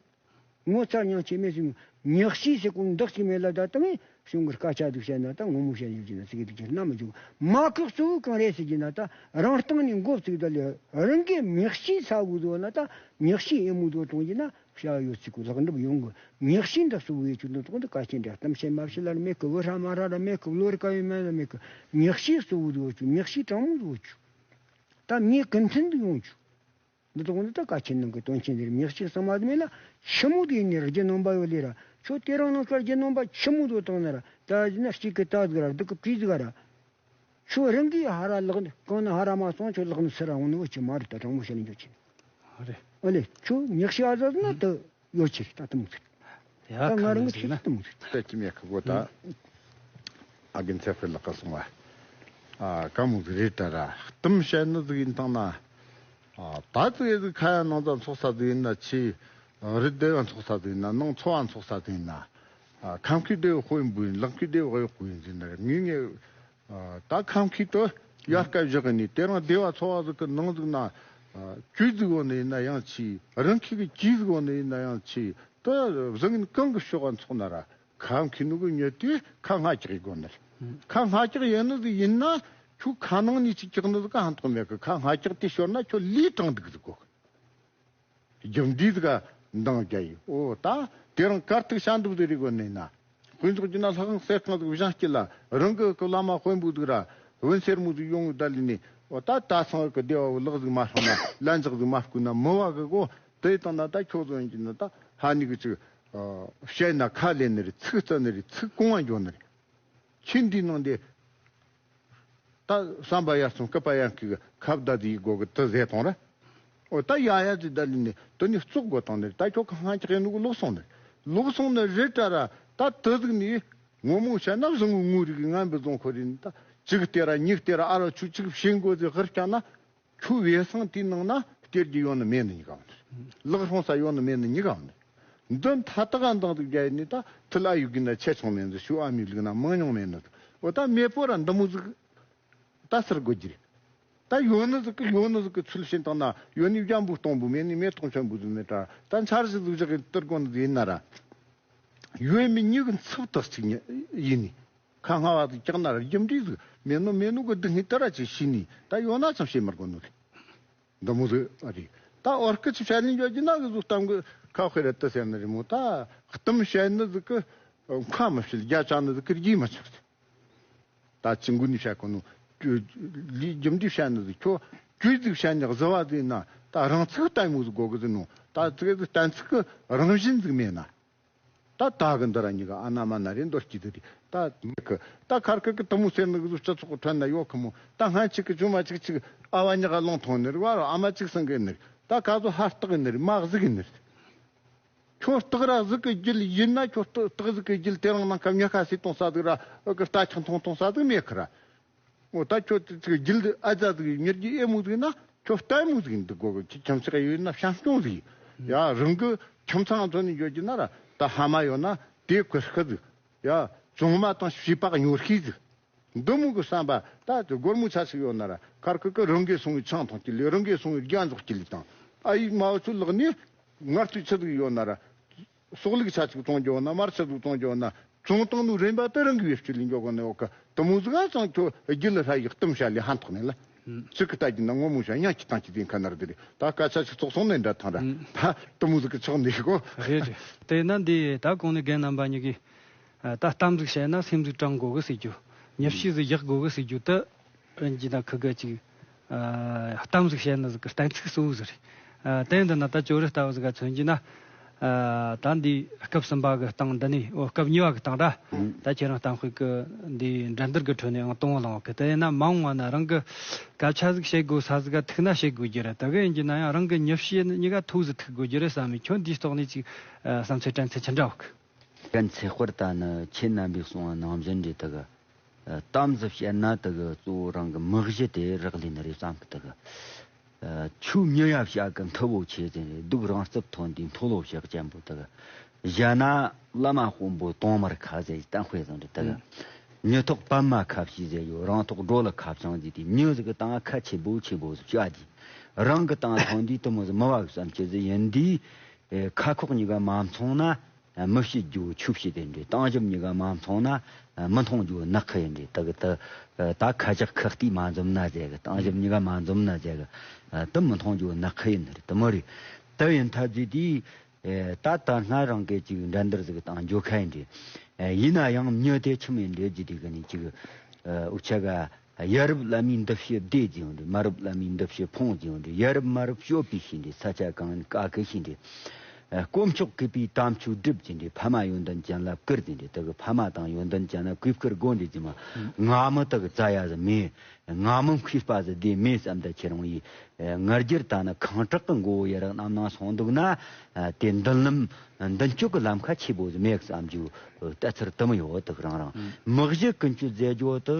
ངོ་ཚ་ཉང་ཆེ་མེད་སི། ཉག་ཤི་སི་ཀུན་འདག་ཅིག་མེད་ལ། ད་ད་མེད་གཞུང་གི་སྐད་ཆ་དུ་བཤད་ན་ད་ངོ་མོ་བཤད་ཡོད་ཀྱི་ན་ཟིག་གི་དུ་ཁྱེར་ན་མི་འཇུག་མ་ཁག་གཙོ་བོ་གང་རེད་ཟེར་གྱི་ན། ད་རང་སྟེང་ནས་འགོ་བཙུགས་ད་ལས་རང་གི་ཉག་ཤི་ས་བུ་དོ་ན། ད་ཉག་ཤི་ཨེ་མུ་དོ་གཏོང་གྱི་ན། བྱ་ཡོད་ཚིག་གུ་ལག་འགྲུབ་ཡོང་གི། ཉག་ཤི་འདི་གཙོ་བོ་ཡོད་ཆུ་འདི་ཐོག་འདི་ཀ་ཆེན་འདྲ་གཏམ་བཤད་མ་བཤད་ལ་ར་མེད་གི། བོད་ཧྲ་མ་ཧྲ་ར་མེད་གི། བློ་རིག་ག་ཡོད་མེད་ལ་མེད་གི། ཉག་ཤི་གཙོ་བོ་འདི་ཡོད་ཆུ། ཉག་ཤི་དྲང་མོ་འདི་ཡོད་ཆུ། ད་མྱི་ཀུན་མཐུན་འདི་ཡོང་ཆུ། འདི་ཐོག་འདི་ད་ཀ་ཆེན་ནང་གི་དོན་ཆེན་འདི་རེད། ཉག་ཤི་གཙང་མ་འདི་མེད་ལ་ཆི་མོ་འདི་ཡིན་ནི་ར། རྒྱུ་ནོམ་པ་ཡོད་ལེ་ར། ཁྱོད་དེ་རང་ནང་ཁར་རྒྱུ་ནོམ་པ་ཆི་མོ་འདི་བཏང་ན་ར། ད་ཡིན་ན་གཅིག་གི་ད་ཟིག་ར། སྡུག་གི་བྲིས་ཟིག་ར། ཁྱོད་རང་གིས་ཧ་ར་ལག་ནི་གང་ན་ཧ་ར་མ་སོང་། ཁྱོད་ལག་ནི་སུ་ར་འོང་ནི་འོ་ཅི་མ་རེད། ད་དྲང་མོ་བཤད་ནི་འཇོག་ཆེ་ནི་རེད། ཨ་ལེ་ཁྱོད་ཉག་ཤི་ཨ་ཟ་ཟ་ན་ད་ཡོད་ཆེ་རེད། ད་དུ་མོ་ཚིག་ད་ང་རང་གི་ཆེ་ད་དུ་མོ་ཚིག་ད་ཅི་མེད་ཁ་གོ་ད་ཨ་རྒན་ཚེ་དཔལ་ལགས་ཀ་སོང་བ། ཨ་ཀ་མོ་ཟིག་རེད། ད་ར་གཏམ་བཤད་ནི་ཟིག་ཡིན་དང་ན། ཨ་ད་ཙི་ཟིག་ཁ་ཡ་ནང་ད་འཚོགས་ས་ཟིག་ཡིན་ན། ཆེ་རི་སྡེ་བ་འཚོགས་ས་ཟིག་ཡིན་ན། ནང་ཚོ་བ་འཚོགས་ས་ཟིག་ཡིན་ན། ཨ་ཁམས་ཁུལ་སྡེ་བ་དཔོན་པོ་ཡིན། ལག་ཁུལ་སྡེ་བ་གཡོག་པོ་ཡིན་ཟེར་ན་ར། ངས་ངས་ཨ་ད་ཁམས་ཁུལ་དུ་ཡར་སྐད་བཞག་གི་ནས། དེ་རིང་སྡེ་བ་ཚོ་བ་ཟིག་གི་ནང་ཟིག་ན། ཨ་གྱོད་ཟིག་འོང་ནི་ཡིན་ན་ཡང་ཆེ། རང་ཁུལ་གི་གྱོད་ཟིག་འོང་ནི་ཡིན་ན་ཡང་ཆེ། ད་བཟང་ངན་གང་གི་ཕྱོགས་ག་འཚོགས་ན་ར། ཁ་མཁས་ནོ་གི་མྱི་དེ་ཁ་སྔ་ཀྱག་ཡེ་དགོ་ནི་རེད། ཁ་སྔ་ཀྱག་ཡེ་ནི་ཟིག་ཡིན་ན་ཁྱོད་ཁ་ནང་ནས་ཅིག་ཀྱག་ནི་ཟིག་ག་ཧང་ཐོག་མེད་གི། ཁ་སྔ་ཀྱག་དེ་ཤོར་ན་ཁྱོད་ལས་དྲང་འདུག་ཟིག་གོ་གི། རྒྱུ་འབྲས་ཟིག་ག་འདང་རྒྱ་ཡིན། འོ་ད་དེ་རིང་གར་ཐུག་ཤ་འདུག་ཟིག་རེད་གོ་ནི་ན། དཔེ་འཇོག་རྒྱུ་ན་ལྷ་ཁང་གསེར་ཁང་ཟིག་བཞེངས་སྐྱིད་ལ། རང་གི་གི་བླ་མ་དཔོན་པོ་ཟིག་ར་བོན་སེར་མོ་ཟིག་ཡོང་གི་ད་ལི་ནི། འོ་ད་ད་སང་གི་སྡེ་བ་བོ་ལག་ཟིག་མ་སྲུང་ན། ལན་ཟག་ཟིག་མ་བསྐུལ་ན་མི་བ་གི་གོ། དེ་དང་ན་ད་ཁྱོད་ཚོ་ཡིན་གྱི་ན་ད་ཧ་ནི་གི་ཅིག་ཨ་བཤད་ན་ཁ་ལེན་ནི་རེད། ཚིག་རྩ་ནི་རེད། ཚིག་གོང་བ་འཇོག་ནི་རེད། ཁྱེད་འདིའི་ནང་དེ་ད་བསམ་པ་ཡར་སོང་སྐུད་པ་ཡར་འཁྱུག་གི་ཁ་བརྡ་དེ་ཡི་སྒོ་གི་དུ་ཟེར་གཏོང་ར། འོ་ད་ཡ་ཡ་དེ་ད་ལི་ནི་དུ་ནི་བཙོག་དགོ་བཏང་ནི་རེད། ད་ཁྱོད་ཁ་སྔ་ཅག་ཡིན་ནོ་གི་ལོག་སོང་ནི་རེད། ལོག་སོང་ནི་རེད་དྲ་ར། ད་དུ་ཟིག་ནི་ངོ་མོ་བཤད་ན་བཟང་ངོ་ངུ་རིག་ངན་པའི་རྫོང་ཁོ་རེད། ད་གཅིག་སྟེ་ར་གཉིས་སྟེ་ར་ཨ་རོ་ཆུ་གཅིག་བྱེད་དགོ་ཟེར་ཧར་བསྐྱངས་ན། ཁྱོད་བས་སང་དེའི་ནང་ན་སྟེར་རྒྱུ་ཡོད་ནི་མེད་ནི་ཉི་ག་བ་ནི། ལག་སྲུང་ས་ཡོད་ནི་མེད་ནི་ཉི་ག་བ་ནི། འདི་མཐའ་དག་འདང་དུ་རྒྱ་ཡི་ནི་ད་ཐུལ་ཨ་ཡུ་གི་ན་ཆེ་ཆུང་མེད་འདི་ཤུ་ཨ་མི་ལུག་ན་མང་ཉུང་མེད་ནི། འོ་ད་མེད་པོ་ར་འདི་མོ་ཟིག་ད་སར་དགོས་རྒྱུ་རེད། ད་ཡོད་ནི་ཟིག་གི་ཡོད་ནི་ཟིག་གི་ཚུལ་བྱིན་བཏང་ན་ཡོད་ནི་རྒྱ་འབུ་སྟོང་འབུ་མེད་ནི་མེ་ཐོང་ཆོན་འབུ་ཟིག་ནི་ད་ད་འཆར་གཞི་ཟིག་བཞག་གི་སྟེར་དགོས་ནི་ཟིག་ཡིན་ན་ར། ཡོད་མི་ཉིད་ཀྱི་འཚུབ་ཏག་ཅིག་ཡིན་ནི། ཁ་སྔ་བ་དེ་ཀྱག་ན་རྒྱུ་འབྲས་ཟིག་མེད་ནོ་མེད་ནོ་གི་སྡུག་བསྔལ་དེ་ར་ཅིག་ཤི་ནི། ད་ཡོད་ན་ཙམ་བྱེད་མི་དགོས་ནོ་རེད། འདི་མོ་ཟིག་རེད། ད་འོར་སྐད་ཅིག་བཤད་ལེན་འཇོག་རྒྱུ་ན་གི་ཟུག་གཏམ་གི་ཁ་དཔེ་རེད་དུ་ཟེར་ནི་རེད་མོ། ད་གཏམ་བཤད་ནི་ཟིག་གི་ཁ་མི་བཤད། རྒྱ་ཆག་ནི་ཟིག་གི་རྒྱུས་མི་ཆག་ཟེར། ད་ཅི་འགུལ་ནས་བཤད་གོ་ནོ། ལས་རྒྱུ་འབྲས་བཤད་ནི་ཟིག་ཁྱོད་གྱོད་ཟིག་བཤད་ནི་གཟི་བ་ཟིག་ན། ད་རང་ཚུགས་ལྟད་མོ་ཟིག་དགོ་གི་ཟིག་ནོ། ད་ཚིག་ཟིག་གཏན་ཚིགས་གི་རང་བཞིན་ཟིག་མེད་ན། ད་ད་གི་འདི་ར་གཉིས་ཀ་ཨ་ན་མ་ན་རེད། མདོ་སྐྱིད་དེ་རེད། ད་མི་གི་ད་ཁར་ཁི་གི་དུ་མོ་ཟེར་ནི་གི་ཟུག་སྤྱི་ཚོགས་ཁྲོད་ན་ཡོད་གི་མོ། ད་སྔན་ཅིག་གི་ཇོ་མ་ཅིག་ཅིག་ཨ་བ་གཉིས་ཀ་ལོང་ཐོང་ནི་རེད་བ་ར། ཨ་མ་ཅིག་སང་གི་ནི་རེད། ད་ག་ཚོད་ཧ་སྟག་གི་ནི་རེད། མ་གཟིག་གི་ནི་རེད། ཁྱོད་སྟག་ར་གཟིག་གི་རྒྱུད་ཡིན་ན། ཁྱོད་སྟག་སྟག་གཟིག་གི་རྒྱུད་དེ་རིང་ནང་ཁ་ཉི་ཁ་སི་གཏོང་ས་ཟིག་ར། ཨ་གི་རྟ་ཆང་འཐུང་གཏོང་ས་ཟིག་མེད་གི་ར། འོ་ད་ཁྱོད་ཚིག་རྒྱུད་ཨ་ཙ་ཟིག་མྱུར་རྒྱུ་ཨེ་མོ་ཟིག་ན། ཁྱོད་ལྟད་མོ་ཟིག་འདུག་གོ་གི། ཁྱིམ་ཚེས་ཡོད་ན་བྱམས་སྐྱོང་ཟིག་ཡ། རང་གི་ཁྱིམ་ཚང་ཚོ་ནས་འཇོག་རྒྱུ་ན་ར། ད་ཕ་མ་ཡོད་ན་དེ་གི་སྐུ་ཟིག་ཡ། བཅོས་མ་དང་བྱིས་པ་ཉོ་ཤེས་ཟིག་འདི་མོ་གི་བསམ་པ། ད་དེ་སྒོར་མོ་ཆ་ཞིག་ཡོད་ན་ར། ཁར་ཁི་གི་རང་གིས་སོང་བའི་ཆང་འཐུང་རྒྱུ་ལས། རང་གིས་སོང་བའི་རྒྱ་འཇོག་རྒྱུ་ལས་དང་། ཨ་ཡིག་མ་བ་ཚོའི་ལག་ནས་ངར་ཚོའི་ཆུ་ཟིག་ཡོད་ན་ར། སོག་ལུག་ཆ་ཅིག་བཙོང་རྒྱུ་ན། མར་ཆ་ཟིག་བཙོང་རྒྱུ་ན། བཙོང་བཏང་ནོ་རིན་པ་དེ་རང་གི་བེད་སྤྱོད་ལས་འཇོག་གོ་ནི་འོག་གི། དུ་མོ་ཟིག་ཨ་ཙང་ཁྱོད་རྒྱུད་ལ་ཧྲ་ཡིག་གཏམ་བཤད་ལས་ཧན་ཐོག་ནས་ལ། ཚིག་གི་ལྟ་རྒྱུ་ན་ངོ་མོ་བྱ་ཉག་གི་སྟངས་ཀྱི་དེ་ཁ་ནར་དེ་རེད། ད་སྐད་ཆ་ཅིག་ཙོག་སོང་ནས་འདྲ་ཐང་ར། ད་དུ་མོ་ཟིག་གི་ཆགས་ནས་གོ། རེད་རེད། དེས་ན་འདི་ད་གོང་ནས་རྒན་རྣམ་པ་གཉིས་ཀྱིས་ད་གཏམ་ཟིག་བཤད་ན་སེམས་ཟིག་དྲང་དགོ་གི་ཟེར་རྒྱུ། ཉེར་ཞི་ཟིག་རྒྱག་དགོ་གི་ཟེར་རྒྱུ་དེ། འོན་ཀྱང་ན་ཁི་ག་ཅིག་ཨ་གཏམ་ཟིག་བཤད་ན་ཟིག་གི་གཏན་ཚིགས་གཙོ་བོ་ཟིག་རེད། ཨ་དེ་འདི་ན་ད་ཅོ་རི་ལྟ་བུ་ཟིག་ག་མཚོན་གྱི་ན། ཨ། ད་འདི་སྐབས་གསུམ་པ་གི་སྟེང་འདི་ནས། འོ། སྐབས་གཉིས་པ་གི་སྟེང་ར། ཨང་། ད་ཁྱེད་རང་གཏམ་དཔེ་གི་འདི་འགྲན་བསྡུར་གི་ཁྲོད་ནས་ཨང་དང་པོ་བླངས་གི། དེ་ཡིན་ན་མ་འོངས་པ་ན་རང་གི་སྐད་ཆ་ཟིག་བཤད་དགོས་ས་ཟིག་ག་ཐུག་ན་བཤད་དགོས་རྒྱུ་རེད། དེ་གི་ཡིན་རྒྱུ་ན་ཡང་རང་གི་མྱི་བཤད་ནི་གཉིས་ཀ་ཐུག་ཟིག་ཐུག་དགོས་རྒྱུ་རེད་བསམ་མི། ཁྱོད་འདིའི་ཐོག་ནས་ཅིག་ཨ། བསམ་ཚུལ་དྲན་ཚུལ་ཅི་འདྲ་ཡོད་གི། གན་ཚེ་དཔལ། ད་ནི་ཁྱེད་རྣམ་པས་གསུངས་པ་ནང་བཞིན་རེད། དེ་གི་ཨ། གཏམ་ཟིག་བཤད་ན་དེ་གི་གཙོ་བོ་རང་གི་མི་གཞི་དེ་རག་ལས་ནི་རེད་བསམ་གི། དེ་གི་ཨ། ཆོས་མི་ཡ་བཤད་གི་མཐུ་བོ་ཆེ་ཟེར་རེད། སྡུག་རང་རྩུབ་ཐོན་དུས་མཐོལ་ལོ་བཤགས་ཅན་པོ། དེ་གི་གཞན་ན་བླ་མ་དཔོན་པོ་དུང་དམར་ཁ་ཟེར། གཏམ་དཔེ་བཟང་རེད། དེ་གི་ཨང་། མྱི་ཐོག་པདྨ་ཁ་བྱེ་ཟེར་ཡོད། རང་ཐོག་གྲོ་ལོད་ཁ་བྱང་ཟེར་དུས་མྱི་ཟིག་གི་སྟེང་ཁ་ཆེ་བོ་ཆེ་བོ་ཟིག་བཤད་དུས། རང་གི་སྟེང་ཐོན་དུས་དེ་མོ་ཟིག་མི་བ་གི་བསམ་ཁྱེར་ཟིག་ཡིན་དུས། ཨེ། ཁ་ཁོག་གཉིས་ཀ་མ་མཚུངས་ན། ཨ། མི་བཤད་རྒྱུ་ཆོས་བཤད་དེ་འདྲ། གཏམ་ཞིབ་གཉིས་ཀ་མ་མཚུངས་ན། ཨ། མི་མཐོང་རྒྱུ་ནག་ཁུ་ཡིན་རེད། དེ་གི་དེ་ད་ཁ་ཇག་ཁ་གཏིག་མ་འཛོམས་ན་ཟེར་གི། གཏམ་ཞིབ་གཉིས་ཀ་མ་འཛོམས་ན་ཟེར་གི། ཨ། དེ་མི་མཐོང་རྒྱུ་ནག་ཁུ་ཡིན་རེད། དེ་མོ་རེད། དེ་ཡིན་ཐ་ཟེར་དུས། ཨེ། ད་ད་སྔ་རང་གི་ཅིག་འགྲན་བསྡུར་ཟིག་དང་འགྱོ་ཁ་ཡིན་རེད། ཨེ། ཡིན་ན་ཡང་མྱི་དེ་ཆི་མོ་ཡིན་རེད་ཟེར་དུས་གི་ནི་ཅིག་ཨ། འུ་ཆ་ག་ཡ་རབས་བླ་མའི་འདུ་བྱེད་སྡེ་ཟེར་ཡོད་རེད། མ་རབས་བླ་མའི་འདུ་བྱེད་ཕུང་ཟེར་ཡོད་རེད། ཡ་རབས་མ་རབས་སྤྱོད་པའི་ཤིང་རེད། ས་ཆ་གང་ཡིན་ཀ་ཁུ་ཤིང་རེད། ཨ། དཀོན་མཆོག་གུས་པའི་དམ་ཆོས་སྒྲུབ་ཟེར་རེད། ཕ་མ་ཡོན་ཏན་ཅན་ལ་བཀུར་ཟེར་རེད། དེ་གི་ཕ་མ་དང་ཡོན་ཏན་ཅན་ལ་གུས་བཀུར་དགོས་རེད་ཟེར་མ། ང་མི་དག་རྩ་ཡ་ཟིག་མེད། ང་མི་མཁས་པ་ཟིག་དེ་མེད་བསམ། ད་ཁྱེད་རང་ཡིས། ཨ། ང་རྒྱལ་ད་ནི་ཁེངས་དྲེགས་གི་མགོ་བོ་ཡར་བསྣམས་གནང་སོང་འདུག་ན། ཨ། དེ་མདུན་ལམ་མདུན་སྐྱོད་གི་ལམ་ཁ་ཆེ་བོ་ཟིག་མེད་བསམ་རྒྱུ་ལྟ་ཚུལ་དེ་མོ་ཡོད། དེ་གི་རང་རང་། ཨང་། མི་གཞི་ཀུན་སྤྱོད་ཟེར་རྒྱུ་དེ།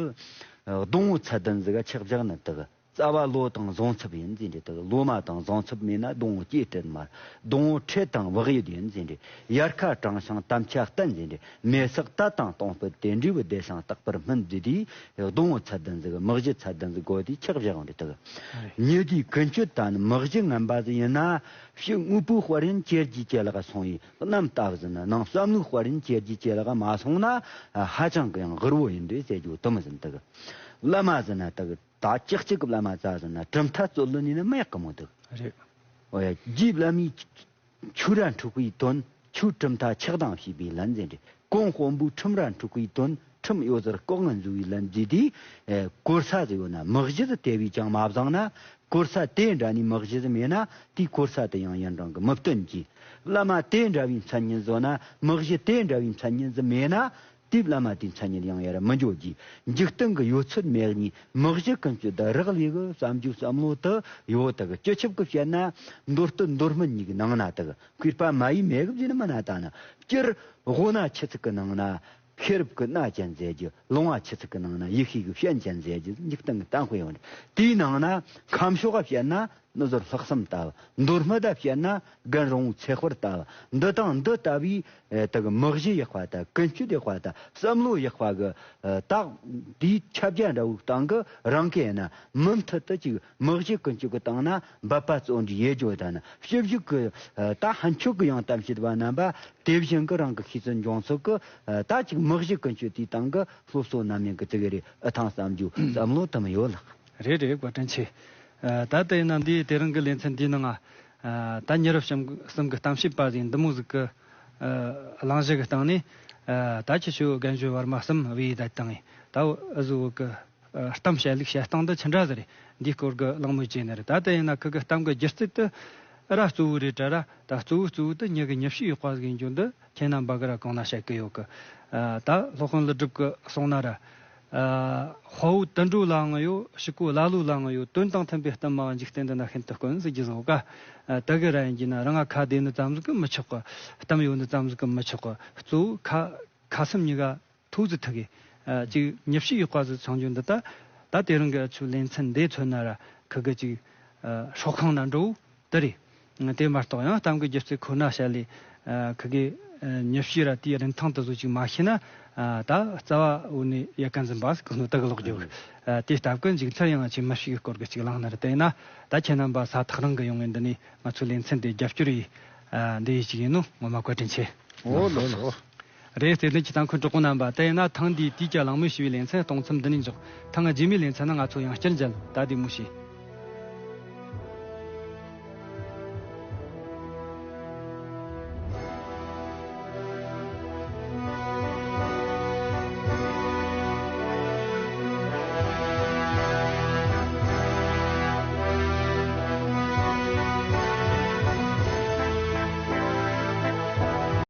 ཨ། སྡོང་བོ་ཚད་ལྡན་ཟིག་ག་ཆག་བཞག་ནི་དེ་གི། རྩ་བ་ལོ་དང་བཟང་ཚབ་ཡིན་ཟེར་རེད། དེ་གི་ལོ་མ་དང་བཟང་ཚབ་མེད་ན་སྡོང་བོ་སྐྱེ་སྲིད་མ་རེད། སྡོང་བོ་ཁྲེ་དང་བག་ཡོད་ཡིན་ཟེར་རེད། དབྱར་ཁ་གྲང་ཞིང་དམ་ཆ་བརྟན་ཟེར་རེད། མེ་སྲེག་དད་དང་གཏོང་སྤུད་དེ་འདྲ་བོ་བདེ་ཞིང་རྟག་པར་སྨིན་ཟེར་དུས། སྡོང་བོ་ཚད་ལྡན་ཟིག་མི་གཞི་ཚད་ལྡན་ཟིག་དགོས་དུས་ཆག་བཞག་འོང་རེད། དེ་གི་རེད། མྱི་དེའི་ཀུན་སྤྱོད་ད་ནི་མི་གཞི་ངན་པ་ཟིག་ཡིན་ན། ཕྱི་དངོས་པོའི་དཔལ་ཡོན་ཇེ་རྒྱས་ཇེ་ལེགས་སོང་བའི་གནམ་ལྟ་བུ་ཟིག་ན། ནང་བསམ་བློའི་དཔལ་ཡོན་ཇེ་རྒྱས་ཇེ་ལེགས་མ་སོང་ན། ཧ་ཅང་གི་ཡང་གུར་བོ་ཡིན་རེད་ཟེར་རྒྱུ་དེ་མོ་ཟིག། དེ་གི་བླ་མ་ཟིག་ན་དེ་གི་ད་ཅིག་ཅིག་གི་བླ་མ་ཙ་ཟིག་ན་གྲུབ་མཐའ་རྩོད་ལེན་ཡིན་ན་མི་ཡག་གི་མོ། དེ་གི་རེད། འོ་ཡ། རྗེ་བླ་མའི་ཆོས་ར་འཁྲུག་པའི་དོན། ཆོས་གྲུབ་མཐའ་ཆགས་སྡང་བྱས་པའི་ལན་ཟེར་རེད། གོང་དཔོན་པོའི་ཁྲིམས་ར་འཁྲུག་པའི་དོན། ཁྲིམས་གཡོ་ཟོལ་ལྐོག་ངན་བཟོ་བའི་ལན་ཟེར་དུས། ཨེ། གོ་ས་ཟིག་ཡོད་ན་མི་གཞི་ཟིག་དེ་བས་ཀྱང་མ་བཟང་ན། གོ་ས་དེ་འདྲ་ནི་མི་གཞི་ཟིག་མེད་ན། དེའི་གོ་ས་དེ་ཡང་ཡུན་རིང་གི་མི་བརྟན་གྱི། བླ་མ་དེ་འདྲ་བའི་མཚན་སྙན་བཟོ་ན། མི་གཞི་དེ་འདྲ་བའི་མཚན་སྙན་ཟིག་མེད་ན། དེའི་བླ་མ་དེའི་མཚན་སྙན་ཡང་ཡར་མི་འཇོག་གི། འཇིག་རྟེན་གི་ཡོད་ཚད་མེད་ནི་མི་གཞི་ཀུན་སྤྱོད་དེ་རག་ལས་གི་བསམ་རྒྱུ་བསམ་བློ་དེ་ཡོད། དེ་གི་སྤྱི་ཁྱབ་གི་བཤད་ན། མདོ་སྟོད་མདོ་སྨད་གཉིས་གི་ནང་ན་དེ་གི་མཁས་པ་མ་ཡིས་མེད་གི་ཟེར་ནི་མིན་ན། ད་ནི་སྤྱིར་དབུ་ན་ཆུ་ཚིགས་གི་ནང་ན། ཤེས་རབ་ཀྱི་སྣ་ཅན་ཟེར་རྒྱུ། ལུང་བ་ཆུ་ཚིགས་ཀྱི་ནང་ན་ཡེ་ཤེས་ཀྱི་སྤྱན་ཅན་ཟེར་རྒྱུ། འཇིག་རྟེན་གྱི་གཏམ་དཔེ་ཡོད་རེད། དེའི་ནང་ན་ཁམས་ཕྱོགས་ཀ་བཤད་ན་ནུ་ཟོར་ལྷག་བསམ་ལྟ་བུ། མདོ་སྨད་ད་བཤད་ན་རྒན་རིན་པོ་ཆེ་དཔལ་ལྟ་བུ། འདི་དང་འདི་ལྟ་བུའི་ཨེ་དེ་གི་མི་གཞི་ཡག་པ་དང་ཀུན་སྤྱོད་ཡག་པ་དང་བསམ་བློ་ཡག་པ་གི་ཨེ་རྟགས་འདིའི་ཁྱབ་རྒྱ་འདྲ་བོའི་སྟེང་གི་རང་གི་ཡིན་ན་མུ་མཐུད་དུ་ཅིག་མི་གཞི་ཀུན་སྤྱོད་ཀྱི་སྟེང་ན་འབད་པ་བརྩོན་འགྲུས་ཡེ་རྒྱུ་དང་ནི། ཕྱི་བཞུགས་ཀྱི་ཨེ་ད་ཕན་ཆོད་ཀྱི་ཡང་གཏམ་བཤད་པ་རྣམ་པ། དེ་བཞིན་གྱི་རང་གི་ཤེས་ཚད་འབྱུང་ཚད་ཀྱི་ཨ་ད་ཅིག་མི་གཞི་ཀུན་སྤྱོད་དེའི་སྟེང་གི་སློབ་གསོ་ནམ་ཡིན་གི་ཙི་གི་རེད། ཨ་ཐང་བསམ་རྒྱུ་བསམ་བློ་དེ་མོ་ཡོད་ལགས། རེད་རེད། བཀའ་དྲིན་ཆེ། ཨ་ད་ལྟ་ཡིན་ན་འདིའི་དེ་རིང་གི་ལེ་ཚན་འདིའི་ནང་ང་ཨ་ད་མྱི་རབས་གསུམ་གསུམ་གི་གཏམ་བཤད་པ་ཟིག་འདི་མོ་ཟིག་གི་ཨ་གླེང་གཞི་གི་སྟེང་ནས། ཨ་ད་ཁྱེད་ཆོ་རྒན་གཞོན་བར་མ་གསུམ་བོས་ད་བཏང་ངས་ད་འུ་ཟོ་གི་ཨ་གཏམ་བཤད་ལུགས་བཤད་སྟངས་འདི་ཅི་འདྲ་ཟིག་རེད། འདིའི་སྐོར་གི་གླེང་མོལ་བྱས་ནི་རེད། ད་ལྟ་ཡིན་ན་ཁི་གི་གཏམ་གི་སྒྱུ་རྩལ་དེ་ར་གཙོ་བོ་རེད་དྲ་ར། ད་གཙོ་བོ་གཙོ་བོ་དེ་མྱི་གི་མྱི་བཤད་ཡག་པ་ཟིག་ཡིན་རྒྱུ་འདི་ཁྱེད་རྣམ་པ་གི་ར་གོང་ན་བཤད་གི་ཡོད་གི། ཨ་ད་སློབ་དཔོན་ཀླུ་སྒྲུབ་གི་གསུང་ན་ར། ཨ་དཔའ་བོ་དུད་འགྲོ་ལའང་ཡོད། ཕྱུག་པོ་ཀླ་ཀློ་ལའང་ཡོད། དོན་དང་མཐུན་པའི་གཏམ་མ་འཇིག་རྟེན་འདི་ན་ཤིན་ཏུ་དཀོན་ཟེར་རྒྱུ་ཟིག་ག་ཨ་དེ་གི་ར་ཡིན་རྒྱུ་ན་རང་ང་ཁ་བདེ་ནི་ཙམ་ཟིག་གི་མི་ཆོག་གི། གཏམ་ཡོད་ནི་ཙམ་ཟིག་གི་མི་ཆོག་གི། གཙོ་བོ་ཁ་ཁ་སེམས་གཉིས་ཀ་ཐུགས་སུ་ཐུག་གི། ཨ་ཅིག་མྱི་བཤད་ཡག་པ་ཟིག་སོང་རྒྱུ་འདི་ད། ད་དེ་རིང་གི་ཆུ་ལེ་ཚན་འདི་མཚོན་ན་ར་ཁི་གི་ཅིག་ཨ་སྲོག་ཤིང་ན་འགྲོ་བོ་དེ་རེད། དེ་མ་གཏོགས་ཡང་གཏམ་གི་སྒྱུ་རྩལ་ཁོ་ན་བཤད་ལས་ཨ་ཁི་གི་ཨ་མྱི་བཤད་ར་དེའི་རིན་ཐང་དེ་ཚོ་ཅིག་མ་ཤེས་ན། ཨ་ད་རྩ་བ་འུ་ནས་ཡལ་ག་འཛིན་པ་ཟིག་གི་ནོ་དེ་གི་ལོག་རྒྱུ། ཨ་དེ་སྟབས་གི་མཇུག་མཐར་ཡང་ཅིག་མི་བཤད་གི་སྐོར་གི་ཅིག་གླེང་ན་ར། དེ་ཡིན་ན་ད་ཁྱེད་རྣམ་པ་ས་ཐག་རིང་གི་ཡོང་ངེས་འདི་ནས་ང་ཚོའི་ལེ་ཚན་དེ་རྒྱབ་སྐྱོར་ཡིས་ཨ་འདི་ཡིས་ཅིག་ཡིན་ནོ་ངོ་མ་བཀའ་དྲིན་ཆེ། འོ་ལགས་སོ། རེད། བརྩེ་ལྡན་གྱི་གཏམ་མཁན་གྲོགས་པོ་རྣམ་པ། དེ་ཡིན་ན་ཐེངས་འདིའི་དུས་ཀྱི་གླེང་མོལ་ཞུ་བའི་ལེ་ཚན་གཏོང་མཚམས་འདི་ནས་འཇོག་ཐེངས་རྗེས་མའི་ལེ་ཚན་ནང་ང་ཚོ་ཡང་བསྐྱར་མཇལ། ད་བདེ་མོ་བྱོས།